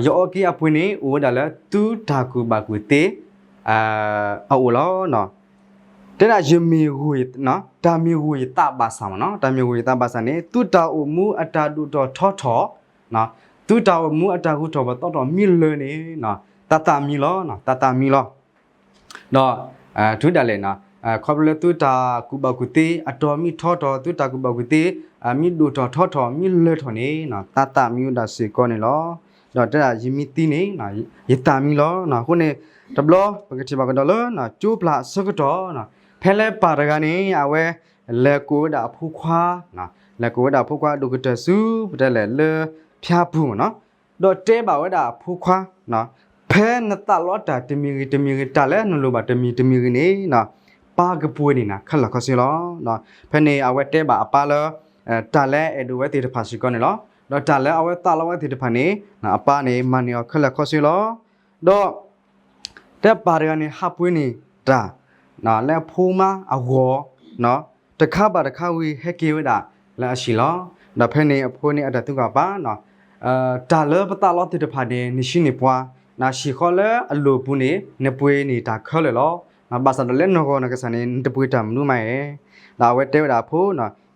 ယအီကံအပှ့ၤန့ၣ် အိၣ်ဝဲဒၣ်လၢသုတၢ်ကူၣ်ဘၣ်ကူၣ်သ့ အအိၣ်လီၤ. တဲဒၣ်ယမ့ၢ်, တၢ်မ့ၢ်ဂိၢ်ယသးဘၣ်ဆၣ်မ့ၢ်နီၤ, တၢ်မ့ၢ်ဂိၢ်ယသးဘၣ်ဆၣ်န့ၣ် သုတၢ်အိၣ်မူအတၢ်ဒိၣ်ထီၣ်ထီထီၣ်, သုတၢ်အိၣ်မူအတၢ်ဂုၤထီၣ်ပသီထီၣ်မ့ၢ်လၢာ်န့ၣ် သးသးမံလီၤ, သးသးမံလီၤ. ဒီးတုၤဒၣ်လဲာ် ခီဖျိလၢသုတၢ်ကူၣ်ဘၣ်ကူၣ်သ့အတီၤမ့ၢ်ထီထီၣ်, သုတၢ်ကူၣ်ဘၣ်ကူၣ်သ့ မ့ၢ်ဒိၣ်ထီၣ်ထီထီၣ်မ့ၢ်လၢာ်ထီၣ်န့ၣ် သးသးမံဝဲဒၣ်စ့ၢ်ကီးန့ၣ်လီၤ. ဒီးတဲဒၣ်ယမ့ၢ်သံန့ၣ် ယသးမံလီၤ. အဃိန့ၣ် တဘျီပကထံၣ်ဘၣ်ကဒီးလၢ ကၠိပျၢ်အဆၢကတီၢ်, ဖဲလၢပၢ်တဂၤန့ၣ် အဝဲလဲၤကိးဝဲဒၣ်အဖိခွါ, လဲၤကိးဝဲဒၣ်အဖိခွါဒိၣ်ကတၢၢ်ဆူ ပတဲလဲၣ်လၢဖၠါပူၤမ့ၢ်နီၤ, ဒီးတဲဘၣ်ဝဲဒၣ်အဖိခွါ, ဖဲနသးလီတၢ်တမံၤဂ့ၤတမံၤဂ့ၤ တၢ်လၢနလိၣ်ဘၣ်တမံၤတမံၤဂ့ၤန့ၣ် ပၢ်ကပှ့ၤန့ၢ်နၤခဲလၢာ်ခဲဆ့လီၤ. ဖဲန့ၣ်အဝဲတဲဘၣ်အပၢ်လၢ တၢ်လၢအဲၣ်ဒိးဝဲသ့ၣ်တဖၣ်စ့ၢ်ကီးန့ၣ်လီၤ. ဒီးတၢ်လၢအဝဲသးလီဝဲသ့ၣ်တဖၣ်န့ၣ် အပၢ်န့ၣ်မၤန့ၢ်အီၤခဲလၢာ်ခဲဆ့လီၤ. ဒီး တဲပၢ်တဂၤန့ၣ် ဟးပှ့ၤန့ၢ်တၢ် လၢအဖိမါအဂီၢ် တခါဘၣ်တခါဝံၤဟဲက့ၤဝဲဒၣ်လၢအဆံးလီၤ. ဒီးဖဲန့ၣ်အဖိန့ၣ်အတၢ်သံကွၢ်ပၢ်, တၢ်လၢပသးလီသ့ၣ်တဖၣ်န့ၣ် နဟံးန့ၢ်ပှၤ, ဟံၣ်ဃီလၢအလိၣ်အပူၤန့ၣ် နပှ့ၤန့ၢ်တၢ်ခဲလၢာ်လီၤ. ဘၣ်ဆၣ်ဒီးလၢနဂီၢ်နကစၢ်န့ၣ် နတပှ့ၤတၢ်မနုၤမးဧါ. ဒီးအဝဲတဲဝဲဒၣ်အဖိ,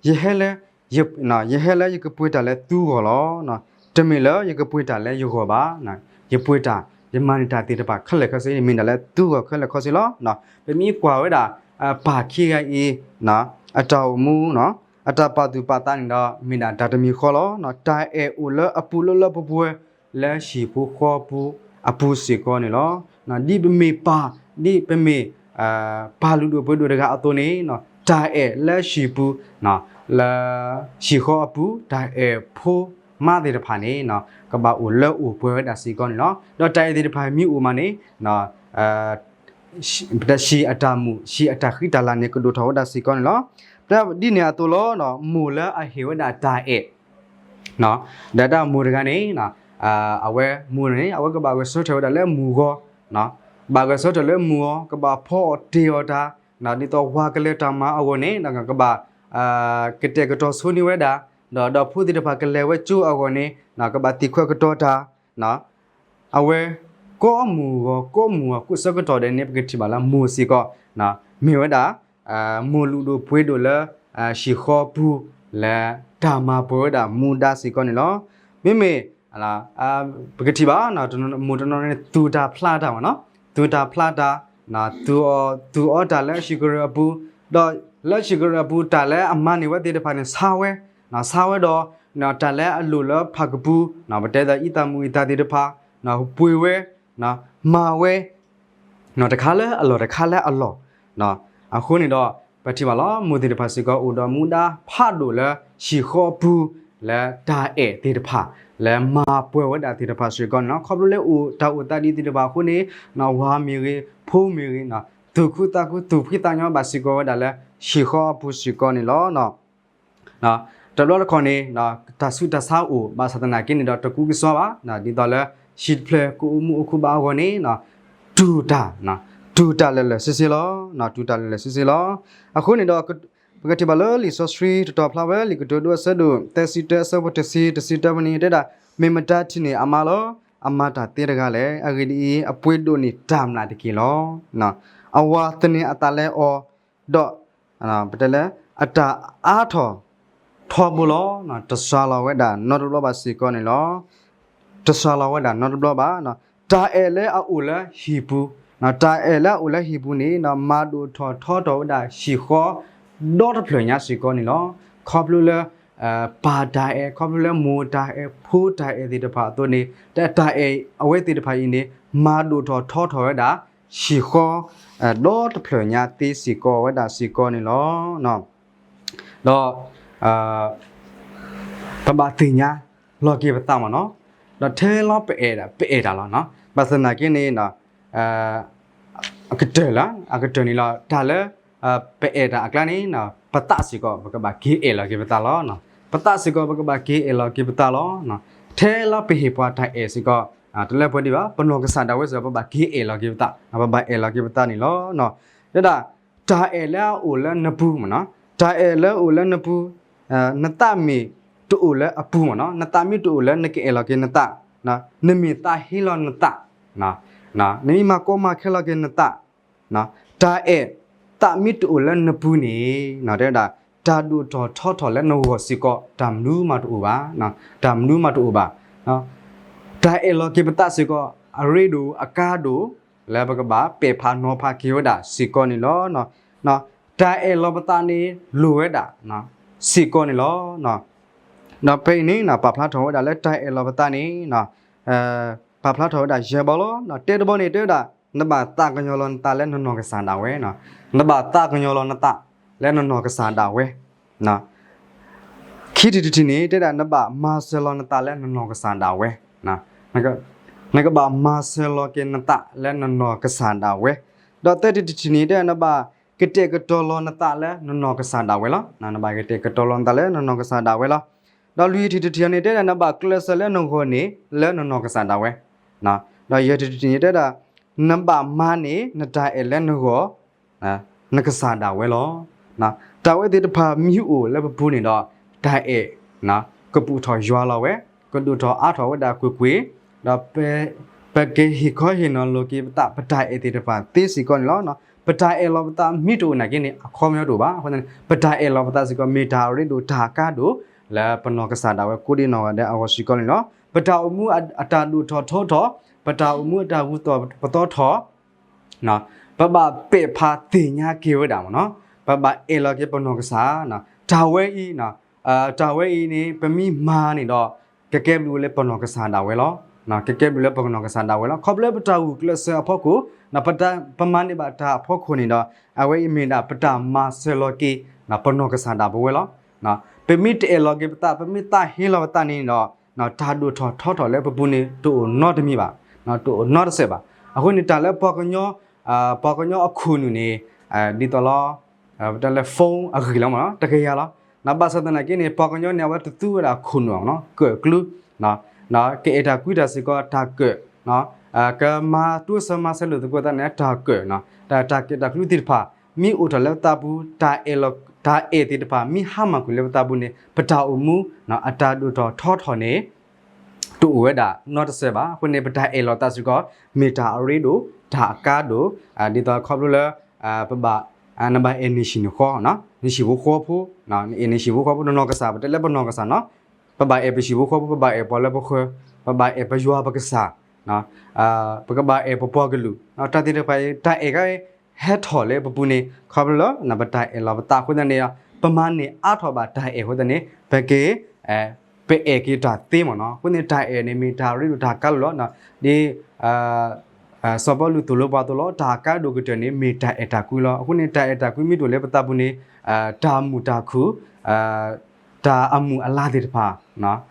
ယဟဲလၢ ယဟဲလၢယကပှ့ၤတၢ်လၢသုဂီၢ်လီၤ. တမ့ၢ်လၢယကပှ့ၤတၢ်လၢယဂီၢ်ဘၣ်. ယပှ့ၤတၢ် ယမၤန့ၢ်တၢ်သ့ၣ်တဖၣ်ခဲလၢာ်ခဲဆ့ ယမ့ၢ်ဒၣ်လၢသုဂီၢ်ခဲလၢာ်ခဲဆ့လီၤ. ပမ့ၢ်ကွၢ်ဝဲဒၣ် ပၢ်ခံဂၤအံၤ အတၢ်အိၣ်မူ အတၢ်ပာ်သူၣ်ပာ်သးန့ၣ်ဒီး မ့ၢ်ဒၣ်တၢ်တမံၤဃီလီၤ. တၢ်အဲၣ်အိၣ်လၢအပူၤလၢလၢပှဲၤပှဲၤ လၢဟံၣ်ဖိဃီဖိအပူၤစ့ၢ်ကီးန့ၣ်လီၤ. ဒ်ပမ့ၢ်ပၢ် ဒ်ပမ့ၢ် ပၢ်လုၢ်ဒိၣ်ပှ့ၤဒိၣ်တဂၤအသိးန့ၣ် တၢ်အဲၣ်လၢဟံၣ်ပူၤ လၢဟံၣ်ဃီအပူၤ တၢ်အဲၣ်ဖိမါသ့ၣ်တဖၣ်န့ၣ် ကဘၣ်အိၣ်လၢအိၣ်ပှဲၤဝဲဒၣ်စ့ၢ်ကီးန့ၣ်လီၤ. ဒီးတၢ်အဲၣ်သ့ၣ်တဖၣ်မ့ၢ်အိၣ်မးန့ၣ် ပတၢ်ဟံၣ်အတၢ်မူး ဟံၣ်အတၢ်ဃံတၢ်လၤန့ၣ် ကဒိၣ်ထီၣ်ဝဲဒၣ်စ့ၢ်ကီးန့ၣ်လီၤ. ဒ်န့ၣ်အသိးလီၤ. မိၢ်လၢအဟ့ၣ်ဝဲဒၣ်တၢ်အဲၣ် ဒီးတၢ်မိၢ်တဂၤန့ၣ် အဝဲမိၢ်န့ၣ် အဝဲကဘၣ်ဂဲၤဆၢထၢၣ်ဝဲဒၣ်လၢမုၢ်ဂီၤ, ဘၣ်ဂဲၤဆၢထၢၣ်လၢမုၢ်ဂီၤ ကဘၣ်ဖီအီၣ်တ့ၢ်အီၣ်တၢ်, ဒ်သိးဝၤကလဲၤတၢ်မၤအဂီၢ်န့ၣ် ကဘၣ် ကတဲာ်ကတီၤဆိန့ၢ်ဝဲဒၣ်, ဒီးဒီဖိသ့ၣ်တဖၣ်ကလဲၤဝဲကၠိအဂီၢ်န့ၣ် ကဘၣ်သံခွဲးကတီၤတၢ် အဝဲ ကိးမုၢ်ဂီၤ ကိးမုၢ်ဂီၤ ကိးဆၢကတီၢ်ဒဲးန့ၣ် ပကထံၣ်ဘၣ်လၢမိၢ်စ့ၢ်ကီး မ့ၢ်ဝဲဒၣ် မိၢ်လုၢ်ဒိၣ်ပှ့ၤဒိၣ်လၢ ဟံၣ်ဃီပူၤ လၢတၢ်မၤပှဲၤဝဲဒၣ်မူဒါစ့ၢ်ကီးန့ၣ်လီၤ. မ့မ့ၢ် ပကထံၣ်ဘၣ် မိၢ်တနီၤန့ၣ် သူၣ်တၢ်ဖျးတၢ်မ့ၢ်နီၤ, သူၣ်တၢ်ဖျးတၢ် သူၣ်အီၣ်တၢ်လၢဟံၣ်ကရၢၢ်အပူၤ, ဒီးလၢဟံၣ်ကရၢၢ်အပူၤ တၢ်လၢအမၤန့ၢ်ဝဲသ့ၣ်တဖၣ်န့ၣ် ဆါဝဲ ဆါဝဲဒီး တၢ်လၢအလိၣ်လၢဖးကပူၤ ပတဲဒ်အံသၣ်မူးအံသၣ်သ့ၣ်တဖၣ် ပှ့ၤဝဲ မၤဝဲ တခါလၢအလီၢ်တခါလၢအလီၢ် အဃိန့ၣ်ဒီး ပထံၣ်ဘၣ်လီၤ မိၢ်သ့ၣ်တဖၣ်စ့ၢ်ကီး အိၣ်ဒီးမူဒါဖးဒိၣ်လၢဟံၣ်ဃီအပူၤ လၢတၢ်အဲၣ်သ့ၣ်တဖၣ် လၢမၤပှဲၤဝဲဒၣ်သ့ၣ်တဖၣ်စ့ၢ်ကီးန့ၣ်လီၤ. ခီဖျိလၢအိၣ်တၢ်အိၣ်သးဒ်သ့ၣ်တဖၣ်အဃိန့ၣ် ဝၤမ့ၢ်ဂ့ၤ ဖိမ့ၢ်ဂ့ၤ သူၣ်ခုသးခု သူၣ်ဖှံသးညီဘၣ်စ့ၢ်ကီးဝဲဒၣ်လၢဟံၣ်ဃီအပူၤစ့ၢ်ကီးန့ၣ်လီၤ. တဘျီတခီၣ်န့ၣ် တၢ်ဆူးတၢ်ဆါအိၣ် ဘၣ်ဆၣ်သနာ်က့န့ၣ်ဒီး တကူကစီဘၣ် ဒ်သိးလၢ ဟံၣ်တဖျၢၣ်ကအိၣ်မူအိၣ်ခုဘၣ်အဂီၢ်န့ၣ် တူၢ်တၢ် တူၢ်တၢ်လၢာ်လၢာ်ဆ့ဆ့လီၤ. တူၢ်တၢ်လၢာ်လၢာ်ဆ့ဆ့လီၤ. အဃိန့ၣ်ဒီး ပကထံၣ်ဘၣ်လၢလံာ်စီဆှံတတီၤဖျါဝဲ လံာ်ကတိၤဒိအဆၢဒိၣ် သၢဆံတၢ အဆၢဖိတဆံ တဆံတၢ ပန့ၣ် တဲဒၣ် မ့ၢ်မတၤထံၣ်န့ၢ်အမါလီၤ. အမၤတၢ်သ့တဂၤလဲၣ်. အဂ့ၢ်ဒ်အံၤ, အပှ့ၤဒိၣ်န့ၢ်တၢ်မျၢ်တက့ၢ်လီၤ. အဝၤသန့ၤအသးလၢအီၤ ဒီး ပတဲလၢ အတၢ်အါထီၣ်ထီဘိလီၤ. တစှၤလီၤဝဲဒၣ်နီတဘျီဘၣ်စ့ၢ်ကီးန့ၣ်လီၤ. တစှၤလီၤဝဲဒၣ်နီတဘျီဘၣ်. တၢ်အဲၣ်လၢအအိၣ်လၢဟံၣ်ပူၤ, တၢ်အဲၣ်လၢအအိၣ်လၢဟံၣ်ပူၤန့ၣ် မၤဒိၣ်ထီၣ်ထီထီၣ်ဝဲဒၣ်ဟံၣ်ဃီ ဒီတဖျၢၣ်ညါစ့ၢ်ကီးန့ၣ်လီၤ. ခီဖျိလၢ ပၢ်တၢ်အဲၣ် ခီဖျိလၢမိၢ်တၢ်အဲၣ် ဖိတၢ်အဲၣ်သ့ၣ်တဖၣ်အသိးန့ၣ် တၢ်အဲၣ်အဝဲသ့ၣ်တဖၣ်အံၤန့ၣ် မၤဒိၣ်ထီၣ်ထီထီၣ်ဝဲဒၣ် ဟံၣ်ဃီ ဒီတဖျၢၣ်ညါသ့စ့ၢ်ကီးဝဲဒၣ်စ့ၢ်ကီးန့ၣ်လီၤ. ဒီး ပဘၣ်သ့ၣ်ညါလီၤက့ၤပသးမ့ၢ်နီၤ, ဒီးထဲလီၤပအဲၣ်ဒၣ် ပအဲၣ်တၢ်လီၤ. ဘၣ်ဆၣ်သနာ်က့န့ၣ် အကတၢၢ်လၢ အကတၢၢ်န့ၣ်လီၤ တၢ်လၢ ပအဲၣ်တၢ်အကျါန့ၣ် ပသးစ့ၢ်ကီး ပကဘၣ်က့ၤအဲၣ်လီၤက့ၤပသးလီၤ. ပသးစ့ၢ်ကီး ပကဘၣ်က့ၤအဲၣ်လီၤက့ၤပသးလီၤ. ထဲလီၤပဟ့ၣ်ပှၤတၢ်အဲၣ်စ့ၢ်ကီး တလၢပှဲၤဒံးဘၣ် ပနီၢ်ကစၢ်ဒၣ်ဝဲစ့ၢ်ကီး ပဘၣ်က့ၤအဲၣ်လီၤက့ၤပသး, ပဘၣ်အဲၣ်လီၤက့ၤပသးန့ၣ်လီၤ. တဲဒၣ် တၢ်အဲၣ်လၢအအိၣ်လၢနပူၤမ့ၢ်နီၤ, တၢ်အဲၣ်လၢအအိၣ်လၢနပူၤ, နသးမ့ၢ်တအိၣ်လၢအပူၤမ့ၢ်နီၤ, နသးမ့ၢ်တအိၣ်လၢနကအဲၣ်လီၤက့ၤနသး, နမ့ၢ်သးဟ့လီၤနသး, နမ့ၢ်မၤကီမၤခဲလီၤက့ၤနသး, တၢ်အဲၣ် သးမ့ၢ်တအိၣ်လၢနပူၤန့ၣ် တဲဝဲဒၣ် တၢ်ဒိၣ်ထီၣ်ထီထီၣ်လၢနဂီၢ်စ့ၢ်ကီး တၢ်မနုၤမးတအိၣ်ဘၣ်, တၢ်မနုၤမးတအိၣ်ဘၣ်. တၢ်အဲၣ်လီၤက့ၤပသးစ့ၢ်ကီး အရ့ဒိၣ်အကါဒိၣ် လၢပကဘၣ်ပဲာ်ဖးနီၤဖးက့ၤဝဲဒၣ်စ့ၢ်ကီးန့ၣ်လီၤ. တၢ်အဲၣ်လီၤပသးန့ၣ် လိၣ်ဝဲဒၣ် စ့ၢ်ကီးန့ၣ်လီၤ. ဒီးဖဲအံၤန့ၣ် ပာ်ဖျါထီၣ်ဝဲဒၣ်လၢတၢ်အဲၣ်လီၤပသးန့ၣ် ပာ်ဖျါထီၣ်ဝဲဒၣ်ယဲၢ်ဘီလီၤ. တဲတဘီန့ၣ် တဲဝဲဒၣ် နဘၣ်သးကညီၤလီၤနသးလၢနနီၢ်ကစၢ်ဒၣ်ဝဲ, နဘၣ်သးကညီၤလီၤနသးလၢနနီၢ်ကစၢ်ဒၣ်ဝဲ. ခံထံၣ်တထံၣ်န့ၣ် တဲဒၣ် နဘၣ်မၤစၢၤလီၤနသးလၢနနီၢ်ကစၢ်ဒၣ်ဝဲ, နကဘၣ်မၤစၢၤလီၤက့ၤနသးလၢနနီၢ်ကစၢ်ဒၣ်ဝဲ. ဒီးသၢထံၣ်တထံၣ်န့ၣ် တဲဒၣ် နဘၣ်ကတဲာ်ကတီၤလီၤနသးလၢနနီၢ်ကစၢ်ဒၣ်ဝဲလီၤ. နဘၣ်ကတဲာ်ကတီၤလီၤနသးလၢနနီၢ်ကစၢ်ဒၣ်ဝဲလီၤ. ဒီးလွံၢ်ထံၣ်တထံၣ်န့ၣ် တဲဒၣ် နဘၣ်ကျဲးစၢးလၢနဂီၢ်န့ၣ် လၢနနီၢ်ကစၢ်ဒၣ်ဝဲ. ဒီးယဲၢ်ထံၣ်တထံၣ်န့ၣ် တဲဒၣ် နဘၣ်မၤန့ၢ်နတၢ်အဲၣ်လၢနဂီၢ် နကစၢ်ဒၣ်ဝဲလီၤ. တၢ်ဝဲသ့ၣ်တဖၣ်မ့ၢ်အိၣ်လၢပပူၤန့ၣ်ဒီး တၢ်အဲၣ် ကပူၤထီၣ်ယွၤလီၤဝဲ, ကဒိၣ်ထီၣ်အါထီၣ်ဝဲဒၣ်ကွ့ၢ်ကွ့ၢ်, ဒီး ပကဟ့ၣ်ခီဟ့ၣ်နီၤလိာ်က့ၤပသး ပတၢ်အဲၣ်သ့ၣ်တဖၣ်သ့စ့ၢ်ကီးန့ၣ်လီၤ. ပတၢ်အဲၣ်လီၤပသးမ့ၢ်တအိၣ်နာ်က့န့ၣ် အခီပညီတအိၣ်ဘၣ်. အဃိသတးန့ၣ် ပတၢ်အဲၣ်လီၤပသးစ့ၢ်ကီး မ့ၢ်တၢ်အရ့ဒိၣ်တၢ်အကါဒိၣ် လၢပနီၢ်ကစၢ်ဒၣ်ဝဲကိးဒံနီၢ်ဂၤဒဲးအဂီၢ်စ့ၢ်ကီးန့ၣ်လီၤ. ပတၢ်အိၣ်မူအတၢ်ဒိၣ်ထီၣ်ထီထီၣ်, ပတၢ်အိၣ်မူအတၢ်ဂုၤသီၣ်ပသီထီၣ် ပဘၣ်ပဲာ်ဖးသ့ၣ်ညါက့ၤဝဲဒၣ်မ့ၢ်နီၤ, ပဘၣ်အဲၣ်လီၤက့ၤပနီၢ်ကစၢ်, တၢ်ဝဲအံၤ, တၢ်ဝဲအံၤန့ၣ် ပမ့ၢ်မၤန့ၣ်ဒီး ကကဲဘျုးလၢပနီၢ်ကစၢ်ဒၣ်ဝဲလီၤ. ကကဲဘျုးလၢပနီၢ်ကစၢ်ဒၣ်ဝဲလီၤ. ခီဖျိလၢပတၢ်ဂုာ်ကျဲးစၢးအဖီခိၣ်, ပမၤန့ၢ်ဘၣ်တၢ်အဖီခိၣ်န့ၣ်ဒီး အဝဲအံၤမ့ၢ်ဒၣ်ပတၢ်မၤစၢၤလီၤက့ၤ ပနီၢ်ကစၢ်ဒၣ်ပဝဲလီၤ. ပမ့ၢ်တအဲၣ်လီၤက့ၤပသး, ပမ့ၢ်သးဟ့လီၤပသးန့ၣ်ဒီး တၢ်ဒိၣ်ထီၣ်ထီထီၣ်လၢပပူၤန့ၣ် တအိၣ်နီတမံၤဘၣ်, တအိၣ်နီတစဲးဘၣ်. အဃိန့ၣ် တၢ်လၢပှၤကညီ, ပှၤကညီအခိၣ်နူာ်န့ၣ် ဒ်သိးလီၤ, ပတဲလၢ phone အဂ့ၢ်လီၤမ့ၢ်နီၤ, တကယၤလီၤ. ဘၣ်ဆၣ်သနာ်က့န့ၣ် ပှၤကညီန့ၣ် အဝဲတသူဝဲဒၣ်ခိၣ်နူာ်အီၤမ့ၢ်နီၤ, ကၢၣ်ကျူ, ကအဲၣ်တၢ်ကွံတၢ်စ့ၢ်ကီး တၢ်ကၢၣ်, ကမၤတိစၢၤမၤဆဲးလိာ်သကိးသးန့ၣ် တၢ်ကၢၣ်, တၢ်ကဲတၢ်ကျူသ့ၣ်တဖၣ် မ့ၢ်အိၣ်ထီၣ်လၢပသးပူၤ, တၢ်အဲၣ်လီၤ, တၢ်အဲၣ်သ့ၣ်တဖၣ် မ့ၢ်ဟါမၢ်ကွံာ်လၢပသးပူၤန့ၣ် ပတၢ်အိၣ်မူ အတၢ်ဒိၣ်ထီၣ်ထီထီၣ်န့ၣ် တအိၣ်ဝဲဒၣ်နီတစဲးဘၣ်. အဃိန့ၣ် ပတၢ်အဲၣ်လီၤသးစ့ၢ်ကီး မ့ၢ်တၢ်အရ့ဒိၣ် တၢ်အကါဒိၣ်, ဒ်သိးခီဖျိလၢ ပဘၣ်, နဘၣ်အဲၣ်နဟံၣ်နဃီ, နဟံၣ်ဖိဃီဖိ, နအဲၣ်နဟံၣ်ဖိဃီဖိ နနီၢ်ကစၢ် ပတဲလၢပနီၢ်ကစၢ်နီၤ, ပဘၣ်အဲၣ်ပဟံၣ်ဖိဃီဖိ, ပဘၣ်အဲၣ်ပှၤလၢပဃၢၤ, ပဘၣ်အဲၣ်ပယွၤပကစၢ်, ပကဘၣ်အဲၣ်ပပှၤကလုာ်, တၢ်သ့ၣ်တဖၣ်အံၤ တၢ်အဲၣ်ခါအံၤ ဟဲထီၣ်လၢပပူၤန့ၣ် ခီဖျိလၢ ပတၢ်အဲၣ်လီၤပသးအဃိသတးန့ၣ် ပမၤန့ၢ်အါထီၣ်ဘၣ်တၢ်အဲၣ်အဃိသတးန့ၣ် ပက ပအဲၣ်က့ၤတၢ်သ့မ့ၢ်နီၤ. အဃိန့ၣ် တၢ်အဲၣ်န့ၣ် မ့ၢ်တၢ်ရ့ဒိၣ်တၢ်ကါလိာ်လီၤ. ဒ် စီၤပီလူးသိၣ်လိပှၤအသိးလီၤ, တၢ်အကါဒိၣ်ကတၢၢ်န့ၣ် မ့ၢ်တၢ်အဲၣ်တၢ်ကွံလီၤ. အဃိန့ၣ် တၢ်အဲၣ်တၢ်ကွံမ့ၢ်တအိၣ်လၢပသးပူၤန့ၣ် တၢ်မုာ်တၢ်ခုၣ်, တၢ်အမုာ်အလါသ့ၣ်တဖၣ်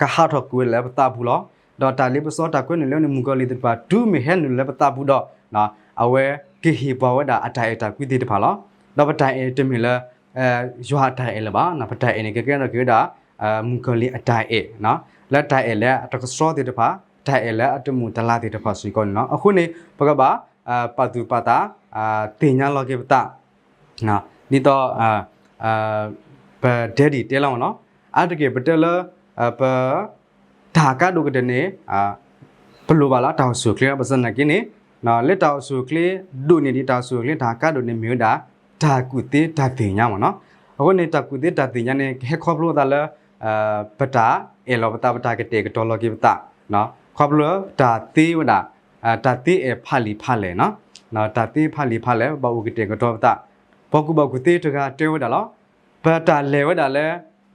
ကဟးထီၣ်ကွံာ်ဝဲလၢပသးပူၤလီၤ. ဒီးတၢ်လ့ပစီတၢ်ကွဲနုာ်လၢနမုၣ်ကီၤလံၢ်သ့ၣ်တဖၣ် တုၤမ့ၢ်ဟဲနုာ်လၢပသးပူၤဒီး အဝဲကဟ့ၣ်ပှၤဝဲဒၣ်အတၢ်အဲၣ်တၢ်ကွံသ့ၣ်တဖၣ်လီၤ. ဒီးပတၢ်အဲၣ်တမ့ၢ်လၢ ယွၤအတၢ်အဲၣ်လၢၤဘၣ်. ပတၢ်အဲၣ်န့ၣ် ကကဲထီၣ်က့ၤဝဲဒၣ် မုၣ်ကီၤလံၢ်အတၢ်အဲၣ်, လၢတၢ်အဲၣ်လၢအတကဆှီသ့ၣ်တဖၣ်, တၢ်အဲၣ်လၢအတမုာ်တလၤသ့ၣ်တဖၣ်စ့ၢ်ကီးန့ၣ်လီၤ. အဃိန့ၣ် ပကဘၣ် ပာ်သူၣ်ပာ်သး သ့ၣ်ညါလီၤက့ၤပသး ဒ်သိး ပဒဲဒံၣ်တဲလီၤမ့ၢ်နီၤ, အါတက့ၢ်ပတဲလၢ ပ တၢ်အကါဒိၣ်ကတၢၢ်န့ၣ် ပလိၣ်ဘၣ်လၢတၢ်အိၣ်ဆူၣ်အိၣ်ချ့ ဘၣ်ဆၣ်သနာ်က့န့ၣ် လၢတၢ်အိၣ်ဆူၣ်အိၣ်ချ့ဒိၣ်န့ၢ်ဒံးတၢ်အိၣ်ဆူၣ်အိၣ်ချ့ တၢ်အကါဒိၣ်န့ၣ် မ့ၢ်ဝဲဒၣ် တၢ်ကူၣ်သ့တၢ်သ့ၣ်ညါမ့ၢ်နီၤ. အဃိန့ၣ် တၢ်ကူၣ်သ့တၢ်သ့ၣ်ညါန့ၣ် ကဟဲခီဖျိသးလၢ ပတၢ်အဲၣ်လီၤပသး ပတၢ်ကတဲာ်ကတီၤလီၤက့ၤပသး ခီဖျိတၢ်သ့ဝဲဒၣ် တၢ်သ့အဲၣ်ဖးလံာ်ဖးလဲၢ်နီၤ, တၢ်သ့ဖးလံာ်ဖးလဲၢ် ဘၣ်အိၣ်ကတဲာ်ကတီၤပသး, ပှၤကူၣ်ဘၣ်ကူၣ်သ့တဂၤတဲဝဲဒၣ်လီၤ, ပတၢ်လဲၤဝဲဒၣ်လၢ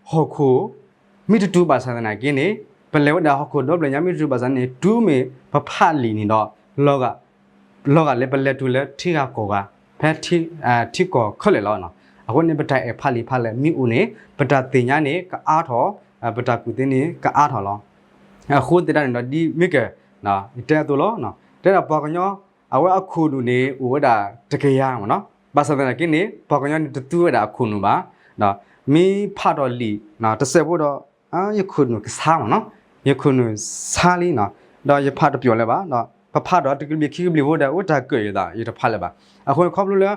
ဟီၣ်ခိၣ် မ့ၢ်တတုၤဘၣ်ဆၣ်သနာ်က့န့ၣ်, ပလဲၤဝဲဒၣ်ဟီၣ်ခိၣ်ဒီဘ့ၣ်ညါ မ့ၢ်တတုၤဘၣ်ဆၣ်န့ၣ် တုၤမ့ၢ်ပဖးလံာ်န့ၣ်ဒီး လီၤဂာ်လၢပလဲၤတုၤလၢထံဂၤကီၢ်ဂၤ ဖဲထံကီၢ်ခဲလၢာ်လီၤ. အဃိန့ၣ် ပတၢ်အဲၣ်ဖးလံာ်ဖးလဲၢ်မ့ၢ်အိၣ်န့ၣ် ပတၢ်သ့ၣ်ညါန့ၣ် ကအါထီၣ်, ပတၢ်ကူၣ်သ့န့ၣ် ကအါထီၣ်လီၤ. အဃိသတးန့ၣ်ဒီး ဒ်မ့ၢ်က ယတဲအသိးလီၤ, တဲဒၣ်ပှၤကညီ အဝဲအခိၣ်နူာ်န့ၣ် အိၣ်ဝဲဒၣ်တကယၤမ့ၢ်နီၤ, ဘၣ်ဆၣ်သနာ်က့န့ၣ် ပှၤကညီန့ၣ် တသူဝဲဒၣ်အခိၣ်နူာ်ဘၣ်, မ့ၢ်ဖးထီၣ်လံာ်တစဲးဖိဒီး ယခိၣ်နူာ်ကဆါမ့ၢ်နီၤ, ယခိၣ်နူာ်ဆါလံနီၤ, ဒီးယဖးတပျီၤလၢၤဘၣ်, ပဖးဒီးတကဘျံးခံကဘျံးဖိဒီး အိၣ်တၢ်ကၢးယသး ယတဖးလၢၤဘၣ်. အဃိန့ၣ်ခီဖျိလၢ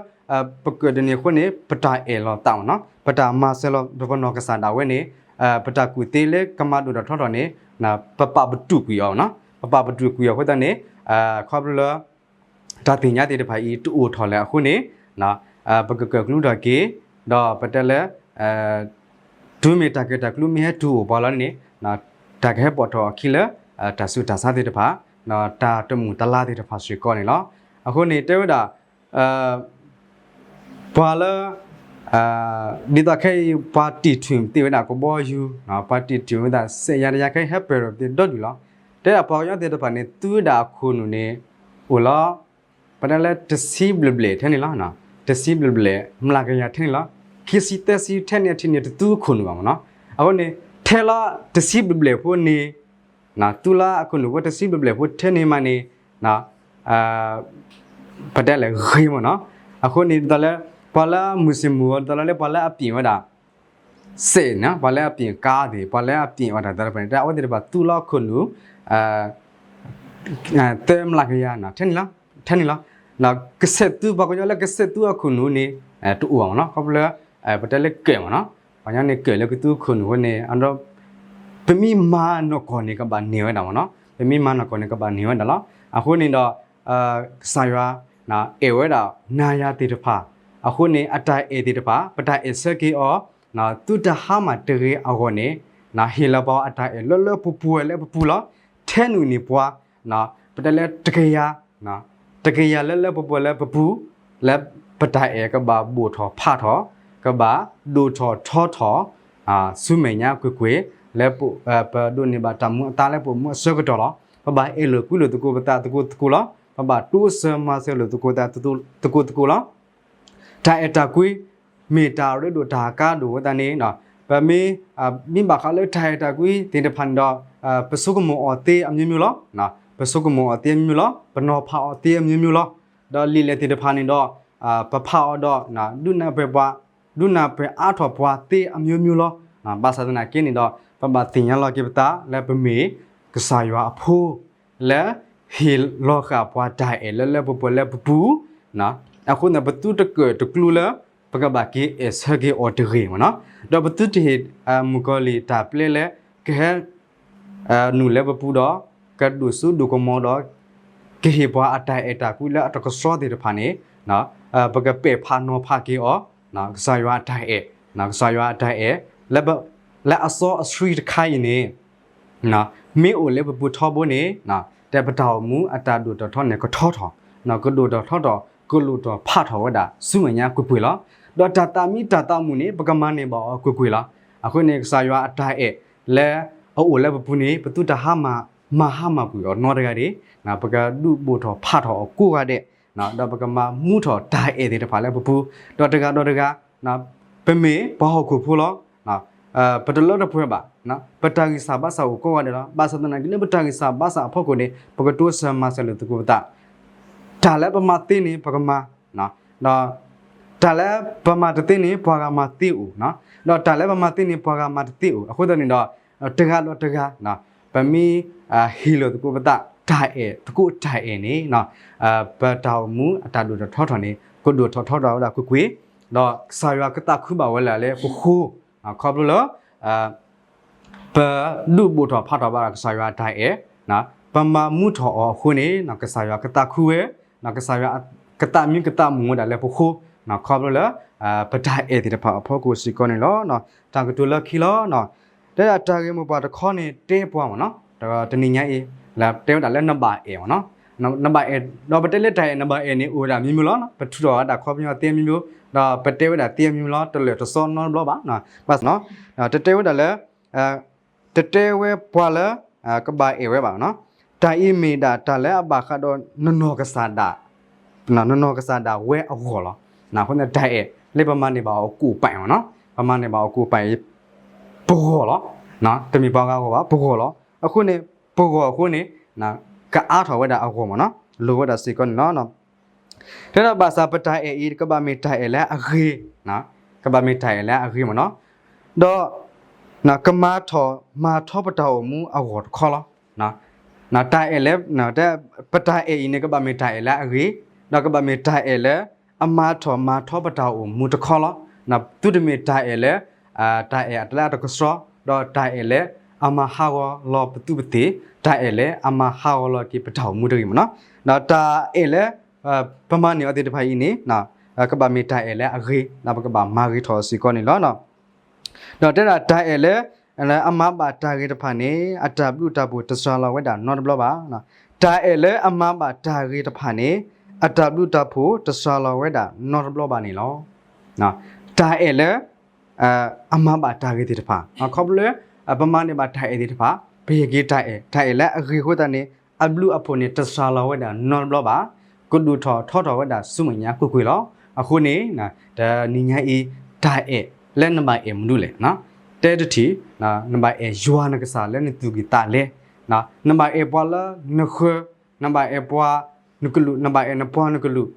ပကၢးတနံၤအဃိန့ၣ် ပတၢ်အဲၣ်လီၤသးမ့ၢ်နီၤ, ပတၢ်မၤစၢၤလီၤပနီၢ်ကစၢ်ဒၣ်ဝဲန့ၣ် ပတၢ်ကူၣ်သ့လၢကမၤဒိၣ်ထီၣ်ထီထီၣ်န့ၣ် ပပာ်ပတုာ်ကွံာ်အီၤနီၤ, ပပာ်ပတုာ်ကွံာ်အီၤအဃိသတးန့ၣ် ခီဖျိလၢ တၢ်သ့ၣ်ညါသ့ၣ်တဖၣ်အံၤ တအိၣ်ထီၣ်လၢၤအဃိန့ၣ် ပကကၢးကျူထီၣ်က့ၤ, ဒီးပတဲလၢ တုၤမ့ၢ်တၢ်ကၢးတၢ်ကျူမ့ၢ်ဟဲတုၤအိၣ်ပှၤလီၤန့ၣ် တၢ်ကဟဲပိာ်ထီၣ်အခံလၢ တၢ်ဆူးတၢ်ဆါသ့ၣ်တဖၣ်, တၢ်တမုာ်တလၤသ့ၣ်တဖၣ်စ့ၢ်ကီးန့ၣ်လီၤ. အဃိန့ၣ်တဲဝဲဒၣ် ပှၤလၢ ဒ်သိးခဲအံၤ ပှၤတံာ်ထုးသ့ၣ်ဝဲဒၣ်ကဘီယူၤ, ပှၤတံာ်ထုးဝဲဒၣ်စဲးယၤတယၤခဲအံၤ ဟဲပၢၢ်ထီၣ်သ့ၣ်ဒီဒူၣ်လီၤ. တဲဒၣ်ပှၤကညီသ့ၣ်တဖၣ်န့ၣ် သူဝဲဒၣ်အခိၣ်နူာ်န့ၣ် အိၣ်လီၤ ပတဲလၢတဆံဘျဲၣ်ဘျဲၣ်ထဲန့ၣ်လီၤ. တဆံဘျဲၣ်ဘျဲၣ် မျးကယၤထဲန့ၣ်လီၤ. ခံဆံသၢဆံထဲန့ၣ်အထံးန့ၣ် တသူအခိၣ်နူာ်ဘၣ်မ့ၢ်နီၤ. အဃိန့ၣ် ထဲလီၤတဆံဘျဲၣ်ဘျဲၣ်ဖိန့ၣ် သူလၢအခိၣ်နူာ်ဖိတဆံဘျဲၣ်ဘျဲၣ်ဖိထဲန့ၣ်မးန့ၣ် ပတဲလဲၣ်ဂ့ၤမ့ၢ်နီၤ. အဃိန့ၣ်ဒ်သိးလၢ ပှၤလၢအမုၢ်ဆ့ၣ်မုၢ်ဂီၤ ဒ်သိးလၢပှၤလၢအပျ့ၤဝဲဒၣ် စဲးန့ၣ် ပှၤလၢအပျ့ၤကါသ့ၣ် ပှၤလၢအပျ့ၤအီၣ်တၢ်သ့ၣ်တဖၣ်န့ၣ် တၢ်အဝဲသ့ၣ်တဖၣ်သူလီၤခိၣ်နူာ် သၢမျးကယၤ ထဲန့ၣ်လီၤ. ကဆဲးသူ ပှၤကညီလၢကဆဲးသူအခိၣ်နူာ်န့ၣ် တအိၣ်ဘၣ်မ့ၢ်နီၤ. ခီဖျိလၢ ပတဲလၢကၢးမ့ၢ်နီၤ. ပှၤကညီန့ၣ်ကၢးလၢကသူခိၣ်နူာ်ဝဲန့ၣ် အဒီး ပမ့ၢ်မၤနီၢ်ကီၢ်န့ၣ် ကဘၣ်န့ၢ်ဝဲဒၣ်မ့ၢ်နီၤ. ပမ့ၢ်မၤနီၢ်ကီၢ်န့ၣ် ကဘၣ်န့ၢ်ဝဲဒၣ်လီၤ. အဃိန့ၣ်ဒီး ကစၢ်ယွၤ အဲၣ်ဝဲဒၣ်နၤယၤသ့ၣ်တဖၣ်, အဃိန့ၣ် အတၢ်အဲၣ်သ့ၣ်တဖၣ် ပတၢ်အဲၣ်ဆၢက့ၤအီၤ သုတဟါမၢ်တဂ့ၤအဂီၢ်န့ၣ် ဟ့ၣ်လီၤပှၤအတၢ်အဲၣ်လၢလၢပှဲၤပှဲၤလၢပပူၤလီၤ. ထဲနုာ်န့ၢ်ပှၤ ပတဲလၢတကယၤ တကယၤလၢလၢပှဲၤပှဲၤလၢပပူၤ လၢပတၢ်အဲၣ်ကဘၣ်ဘိၣ်ထီၣ်ဖးထီၣ် ကဘၣ်ဒိၣ်ထီၣ်ထီထီၣ် ဆူမဲာ်ညါကွ့ၢ်ကွ့ၢ် လၢပဒိးန့ၢ်ဘၣ်တၢ်မူအသါလၢပအိၣ်မူအဆၢကတီၢ်လီၤ. ပဘၣ်အဲၣ်လိာ်ကွံလိာ်သကိးပသးသကိးသကိးလီၤ. ပဘၣ်တိစၢၤမၤစၢၤလိာ်သကိးသးသကိးသကိးလီၤ. တၢ်အဲၣ်တၢ်ကွံ မ့ၢ်တၢ်ရ့ဒိၣ်တၢ်ကါဒိၣ်ဝဲသတးန့ၣ် ပမ့ၢ် မ့ၢ်ဘၣ်ဃးလၢတၢ်အဲၣ်တၢ်ကွံသ့ၣ်တဖၣ်န့ၣ်ဒီး ပဆိကမိၣ်အီၤသ့အမျိုးမျိုးလီၤ. ပဆိကမိၣ်အီၤသ့အမျိုးမျိုးလီၤ. ပနီၤဖးအီၤသ့အမျိုးမျိုးလီၤ. ဒီးလံာ်လဲၢ်သ့ၣ်တဖၣ်န့ၣ်ဒီး ပဖးအီၤဒီး ဒုးနၢ်ပၢၢ်ပှၤ ဒုးနၢ်ပၢၢ်အါထီၣ်ပှၤသ့အမျိုးမျိုးလီၤ. ဘၣ်ဆၣ်သနာ်က့န့ၣ်ဒီး ပဘၣ်သ့ၣ်ညါလီၤက့ၤပသးလၢပမ့ၢ် ကစၢ်ယွၤအဖိ လၢဟ့ၣ်လီၤဃာ်ပှၤတၢ်အဲၣ်လၢလၢပှဲၤပှဲၤလၢပပူၤ အဃိန့ၣ် ပသုတကၢၢ်တကျူလၢ ပကဘၣ်က့ၤအဲၣ်ဆၢက့ၤအီၤတဂ့ၤမ့ၢ်နီၤ. ဒီးပသုတဟ့ၣ် မုၣ်ကီၤလံၢ်တၢ်ပျဲလၢ ကဟဲ နုာ်လၢပပူၤဒီး ကဒိၣ်စိဒိၣ်ကမီၤဒီး ကဟ့ၣ်ပှၤအတၢ်အဲၣ်တၢ်ကွံလၢအတကဆှီသ့ၣ်တဖၣ်န့ၣ် ပကပဲာ်ဖးနီၤဖးက့ၤအီၤ ကစၢ်ယွၤအတၢ်အဲၣ် ကစၢ်ယွၤအတၢ်အဲၣ် လၢအစီအဆှံတခါအံၤန့ၣ် မ့ၢ်အိၣ်လၢပပူၤထီဘိန့ၣ် တဲပတၢ်အိၣ်မူအတၢ်ဒိၣ်ထီၣ်ထီန့ၣ် ကထီထီၣ် ကဒိၣ်ထီၣ်ထီထီၣ် ကလိၣ်ထီၣ်ဖးထီၣ်ဝဲဒၣ် ဆူမဲာ်ညါကွ့ၢ်ကွ့ၢ်လီၤ. ဒီးတၢ်သးမံတၢ်သးမုာ်န့ၣ် ပကမၤန့ၢ်ဘၣ်အီၤကွ့ၢ်ကွ့ၢ်လီၤ. အဃိန့ၣ် ကစၢ်ယွၤအတၢ်အဲၣ်လၢအအိၣ်လၢပပူၤန့ၣ် ပသုတဟါမၢ် မၤဟါမၢ်ကွံာ်အီၤနီတဂၤဒၣ် ပကဒုးဘိၣ်ထီၣ်ဖးထီၣ်အီၤကိးဂၤဒဲး ဒီးပကမၤမူထီၣ်တၢ်အဲၣ်သ့ၣ်တဖၣ်လၢပပူၤ ဒီးတဂၤဒီးတဂၤ ပမ့ၢ်ပှၤဟီၣ်ခိၣ်ဖိလီၤ. ပတလၢတပှဲၤဘၣ်. ပတၢ်ဂံၢ်စၢ်ဘါစၢ်အိၣ်ကိးဂၤဒဲးလီၤ. ဘၣ်ဆၣ်သနာ်က့လၢပတၢ်ဂံၢ်စၢ်ဘါစၢ်အဖီခိၣ်န့ၣ် ပကတိစၢၤမၤစၢၤလိာ်သကိးပသး တၢ်လၢပမၤသ့န့ၣ် ပကမၤ ဒီးတၢ်လၢပမၤတသ့န့ၣ် ပှၤဂၤမၤသ့အိၣ်, ဒီးတၢ်လၢပမၤသ့န့ၣ် ပှၤဂၤမၤတသ့အိၣ်. အဃိသတးန့ၣ်ဒီး တဂၤဒီးတဂၤ ပမ့ၢ်ဟ့ၣ်လိာ်သကိးပသး တၢ်အဲၣ်သကိးတၢ်အဲၣ်န့ၣ် ပတၢ်အိၣ်မူအတၢ်ဒိၣ်ထီၣ်ထီထီၣ်န့ၣ် ကဒိၣ်ထီၣ်ထီထီၣ်ဝဲဒၣ်ကွ့ၢ်ကွ့ၢ်, ဒီးကစၢ်ယွၤကသးခုဘၣ်ဝဲလၢ်လၢပဃိ ခီဖျိလၢ ပဒုးဘိၣ်ထီၣ်ဖးထီၣ်ဘၣ်ဒီးကစၢ်ယွၤအတၢ်အဲၣ်, ပမၤမူထီၣ်အီၤအဃိန့ၣ် ကစၢ်ယွၤကသးခုဝဲ, ကစၢ်ယွၤကသးမံကသးမုာ်ဝဲဒၣ်လၢပဃိ, ခီဖျိလၢ ပတၢ်အဲၣ်သ့ၣ်တဖၣ်အဖီခိၣ်စ့ၢ်ကီးန့ၣ်လီၤ. တၢ်ကတိၤလၢခံလီၤ. တဲဒၣ်တၢ်ဂ့ၢ်မိၢ်ပှၢ်တခီန့ၣ် တဲပှၤမ့ၢ်နီၤ, တနံၤညါအံၤ လၢတဲဝဲဒၣ်လၢနဘၣ်အဲၣ်မ့ၢ်နီၤ, နဘၣ်အဲၣ်, ဒီးပတဲလၢတၢ်အဲၣ်နဘၣ်အဲၣ်န့ၣ် အိၣ်ဝဲဒၣ်မံၤမံၤလီၤ. ပထုးထီၣ်ဝဲဒၣ်ခီပညီသ့မံၤမံၤ, ဒီးပတဲဝဲဒၣ်သ့မံၤမံၤလီၤ, တလၢာ်တစီနီတဘျီဘၣ်. ဘၣ်ဆၣ်နီၤ, တတဲဝဲဒၣ်လၢ တတဲဝဲပှၤလၢ ကဘၣ်အဲၣ်ဝဲဘၣ်နီၤ, တၢ်အံၤမ့ၢ်ဒၣ်တၢ်လၢအဘၣ်ဃးဒီးနနီၢ်ကစၢ်ဒၣ် နနီၢ်ကစၢ်ဒၣ်ဝဲအဂီၢ်လီၤ. အဃိန့ၣ်တၢ်အဲၣ်လၢပမၤန့ၢ်ဘၣ်အီၤကိးပာ်အံၤမ့ၢ်နီၤ, ပမၤန့ၢ်ဘၣ်အီၤကိးပာ်အံၤ ပဂီၢ်လီၤ. တမ့ၢ်ပှၤဂၤအဂီၢ်ဘၣ်, ပဂီၢ်လီၤ. အဃိန့ၣ် ပဂီၢ်အဃိန့ၣ် ကအါထီၣ်ဝဲဒၣ်အဂီၢ်မ့ၢ်နီၤ, လိၤဝဲဒၣ်စ့ၢ်ကီးန့ၣ်လီၤ. တဲဒၣ်ဘၣ်ဆၣ်ပတၢ်အဲၣ်အံၤ ကဘၣ်မ့ၢ်တၢ်အဲၣ်လၢအဂ့ၤ, ကဘၣ်မ့ၢ်တၢ်အဲၣ်လၢအဂ့ၤမ့ၢ်နီၤ, ဒီး ကမၤထီၣ်မၤထီပတၢ်အိၣ်မူအဂီၢ်တခီလီၤ. တၢ်အဲၣ်လၢ ပတၢ်အဲၣ်အံၤန့ၣ် ကဘၣ်မ့ၢ်တၢ်အဲၣ်လၢအဂ့ၤ, ဒီးကဘၣ်မ့ၢ်တၢ်အဲၣ်လၢ အမၤထီၣ်မၤထီပတၢ်အိၣ်မူတခီလီၤ. သုတမ့ၢ်တၢ်အဲၣ်လၢ တၢ်အဲၣ်အတလၢအတကဆှီ, ဒီးတၢ်အဲၣ်လၢအမၤဟးဂီၤလီၤပသူပသ့ၣ်, တၢ်အဲၣ်လၢအမၤဟးဂီၤလီၤက့ၤပတၢ်အိၣ်မူတဂ့ၤမ့ၢ်နီၤ. ဒီးတၢ်အဲၣ်လၢ ပမၤန့ၢ်အီၤသ့ၣ်တဖၣ်အံၤန့ၣ် ကဘၣ်မ့ၢ်တၢ်အဲၣ်လၢအဂ့ၤ, ဒီးပကဘၣ်မၤဂ့ၤထီၣ်အီၤစ့ၢ်ကီးန့ၣ်လီၤ. ဒီးတဲဒၣ်တၢ်အဲၣ်လၢ အမၤဘၣ်တၢ်ဂ့ၤတဖၣ်န့ၣ် အတၢ်ဘျုးတၢ်ဖှိၣ်တစှၤလီၤဝဲဒၣ်နီတဘျီဘၣ်. တၢ်အဲၣ်လၢအမၤဘၣ်တၢ်ဂ့ၤတဖၣ်န့ၣ် အတၢ်ဘျုးတၢ်ဖှိၣ်တစှၤလီၤဝဲဒၣ်နီတဘျီဘၣ်န့ၣ်လီၤ. တၢ်အဲၣ်လၢ အမၤဘၣ်တၢ်ဂ့ၤသ့ၣ်တဖၣ်, ခီဖျိလၢ ပမၤန့ၢ်ဘၣ်တၢ်အဲၣ်သ့ၣ်တဖၣ် ပဟ့ၣ်က့ၤတၢ်အဲၣ်, တၢ်အဲၣ်လၢအဂ့ၤအဃိသတးန့ၣ် အဘျုးအဖှိၣ်န့ၣ် တစှၤလီၤဝဲဒၣ်နီတဘျီဘၣ်, ကဒိၣ်ထီၣ်ထီထီၣ်ဝဲဒၣ်ဆူမဲာ်ညါကွ့ၢ်ကွ့ၢ်လီၤ. အဃိန့ၣ် တနံၤညါအံၤ တၢ်အဲၣ်လၢနဘၣ်အဲၣ်မနုၤလဲၣ်. တဲတထံၣ် နဘၣ်အဲၣ်ယွၤနကစၢ်လၢနသူၣ်ကံၢ်သးလဲ, နဘၣ်အဲၣ်ပှၤလၢနဃၢၤ, နဘၣ်အဲၣ်ပှၤနကလုာ်, နဘၣ်အဲၣ်နပှၤနကလုာ်,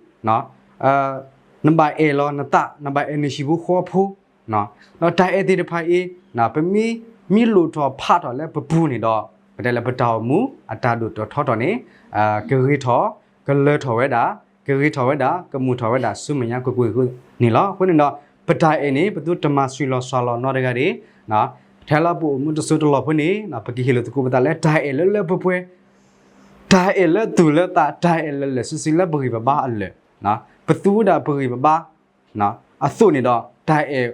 နဘၣ်အဲၣ်လီၤနသး, နဘၣ်အဲၣ်နဟံၣ်ဖိဃီဖိ, ဒီးတၢ်အဲၣ်သ့ၣ်တဖၣ်အံၤ ပမ့ၢ် မ့ၢ်လိၣ်ထီၣ်ဖးထီၣ်လၢပပူၤန့ၣ်ဒီး ပတဲလၢပတၢ်အိၣ်မူအတၢ်ဒိၣ်ထီၣ်ထီထီၣ်န့ၣ် ကဂ့ၤထီၣ် ကလၢထီၣ်ဝဲဒၣ်, ကဂ့ၤထီၣ်ဝဲဒၣ် ကမုာ်ထီၣ်ဝဲဒၣ်ဆူမဲာ်ညါကွ့ၢ်ကွ့ၢ်န့ၣ်လီၤ. အဃိန့ၣ်ဒီး ပတၢ်အဲၣ်န့ၣ် ပသုတမၤဆှံလီၤစှၤလီၤနီတဂၤဒၣ်, ထဲလၢပအိၣ်မူတစိၤတလီၢ်ဖိန့ၣ် ပကဟ့ၣ်လီၤသကိးပသးလၢတၢ်အဲၣ်လၢလၢပှဲၤပှဲၤ, တၢ်အဲၣ်လၢသူၣ်လၢသး, တၢ်အဲၣ်လၢလၢာ်ဆူဆူလၢပဂံၢ်ပဘါအလၢာ်, ပသူဝဲဒၣ်ပဂံၢ်ပဘါ အသိးန့ၣ်ဒီး တၢ်အဲၣ်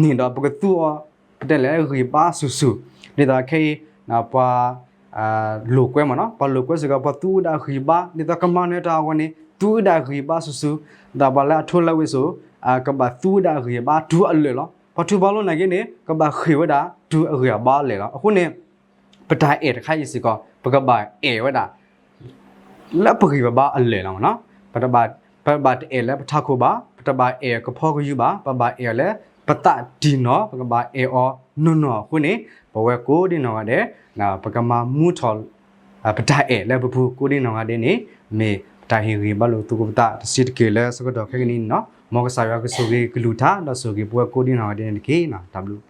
န့ၣ်ဒီးပကသူအီၤ ပတဲလဲၣ်ဂံၢ်ဘါဆူၣ်ဆူၣ်, ဒ်သိးခဲအံၤ ပှၤ လိာ်ကွဲမ့ၢ်နီၤ, ပှၤလိာ်ကွဲစ့ၢ်ကီး ပှၤသူဝဲဒၣ်ဂံၢ်ဘါ, ဒ်သိးကမၤနၢၤတၢ်အဂီၢ်န့ၣ် သူဝဲဒၣ်ဂံၢ်ဘါဆူၣ်ဆူၣ်, ဒ်သိးပှၤလၢအထိလၢဝံစိၤ ကဘၣ်သူဝဲဒၣ်ဂံၢ်ဘါတုၤအလၢာ်လီၤ. ပှၤထုးဖးလိနာ်က့န့ၣ် ကဘၣ်ဃ့ၢ်ဝဲဒၣ်တုၤအဂံၢ်အဘါအလၢာ်လီၤ. အဃိန့ၣ် ပတၢ်အဲၣ်တခါအံၤစ့ၢ်ကီး ပကဘၣ်အဲၣ်ဝဲဒၣ် လၢပဂံၢ်ပဘါအလၢာ်လီၤမ့ၢ်နီၤ. ပတဘၣ် ပဘၣ်တအဲၣ်လၢပထးခိၣ်ဘၣ်, ပတဘၣ်အဲၣ်ကဖီကယူၤဘၣ်, ပဘၣ်အဲၣ်အီၤလၢပသးတံၢ်နီၢ်, ပကဘၣ်အဲၣ်အီၤနီၢ်နီၢ်အဃိန့ၣ် ပဝဲကိးဒံနီၢ်ဂၤဒဲး ပကမၤမူထီၣ် ပတၢ်အဲၣ်လၢပပူၤကိးဒံနီၢ်ဂၤဒဲးန့ၣ် မ့ၢ်ပတၢ်ဟ့ၣ်ဂံၢ်ဘါလိာ်သကိးပသးတဆံးတက့ၢ်လၢဆၢကတီၢ်ခဲကနံၣ်အံၤန့ၣ်လီၤ. မ်ကစၢ်ယွၤကဆိၣ်ဂ့ၤကလုၢ်ကထါ ဒီးဆိၣ်ဂ့ၤပဝဲကိးဒံနီၢ်ဂၤဒဲးန့ၣ်တက့ၢ်. တၢ်ဘျုး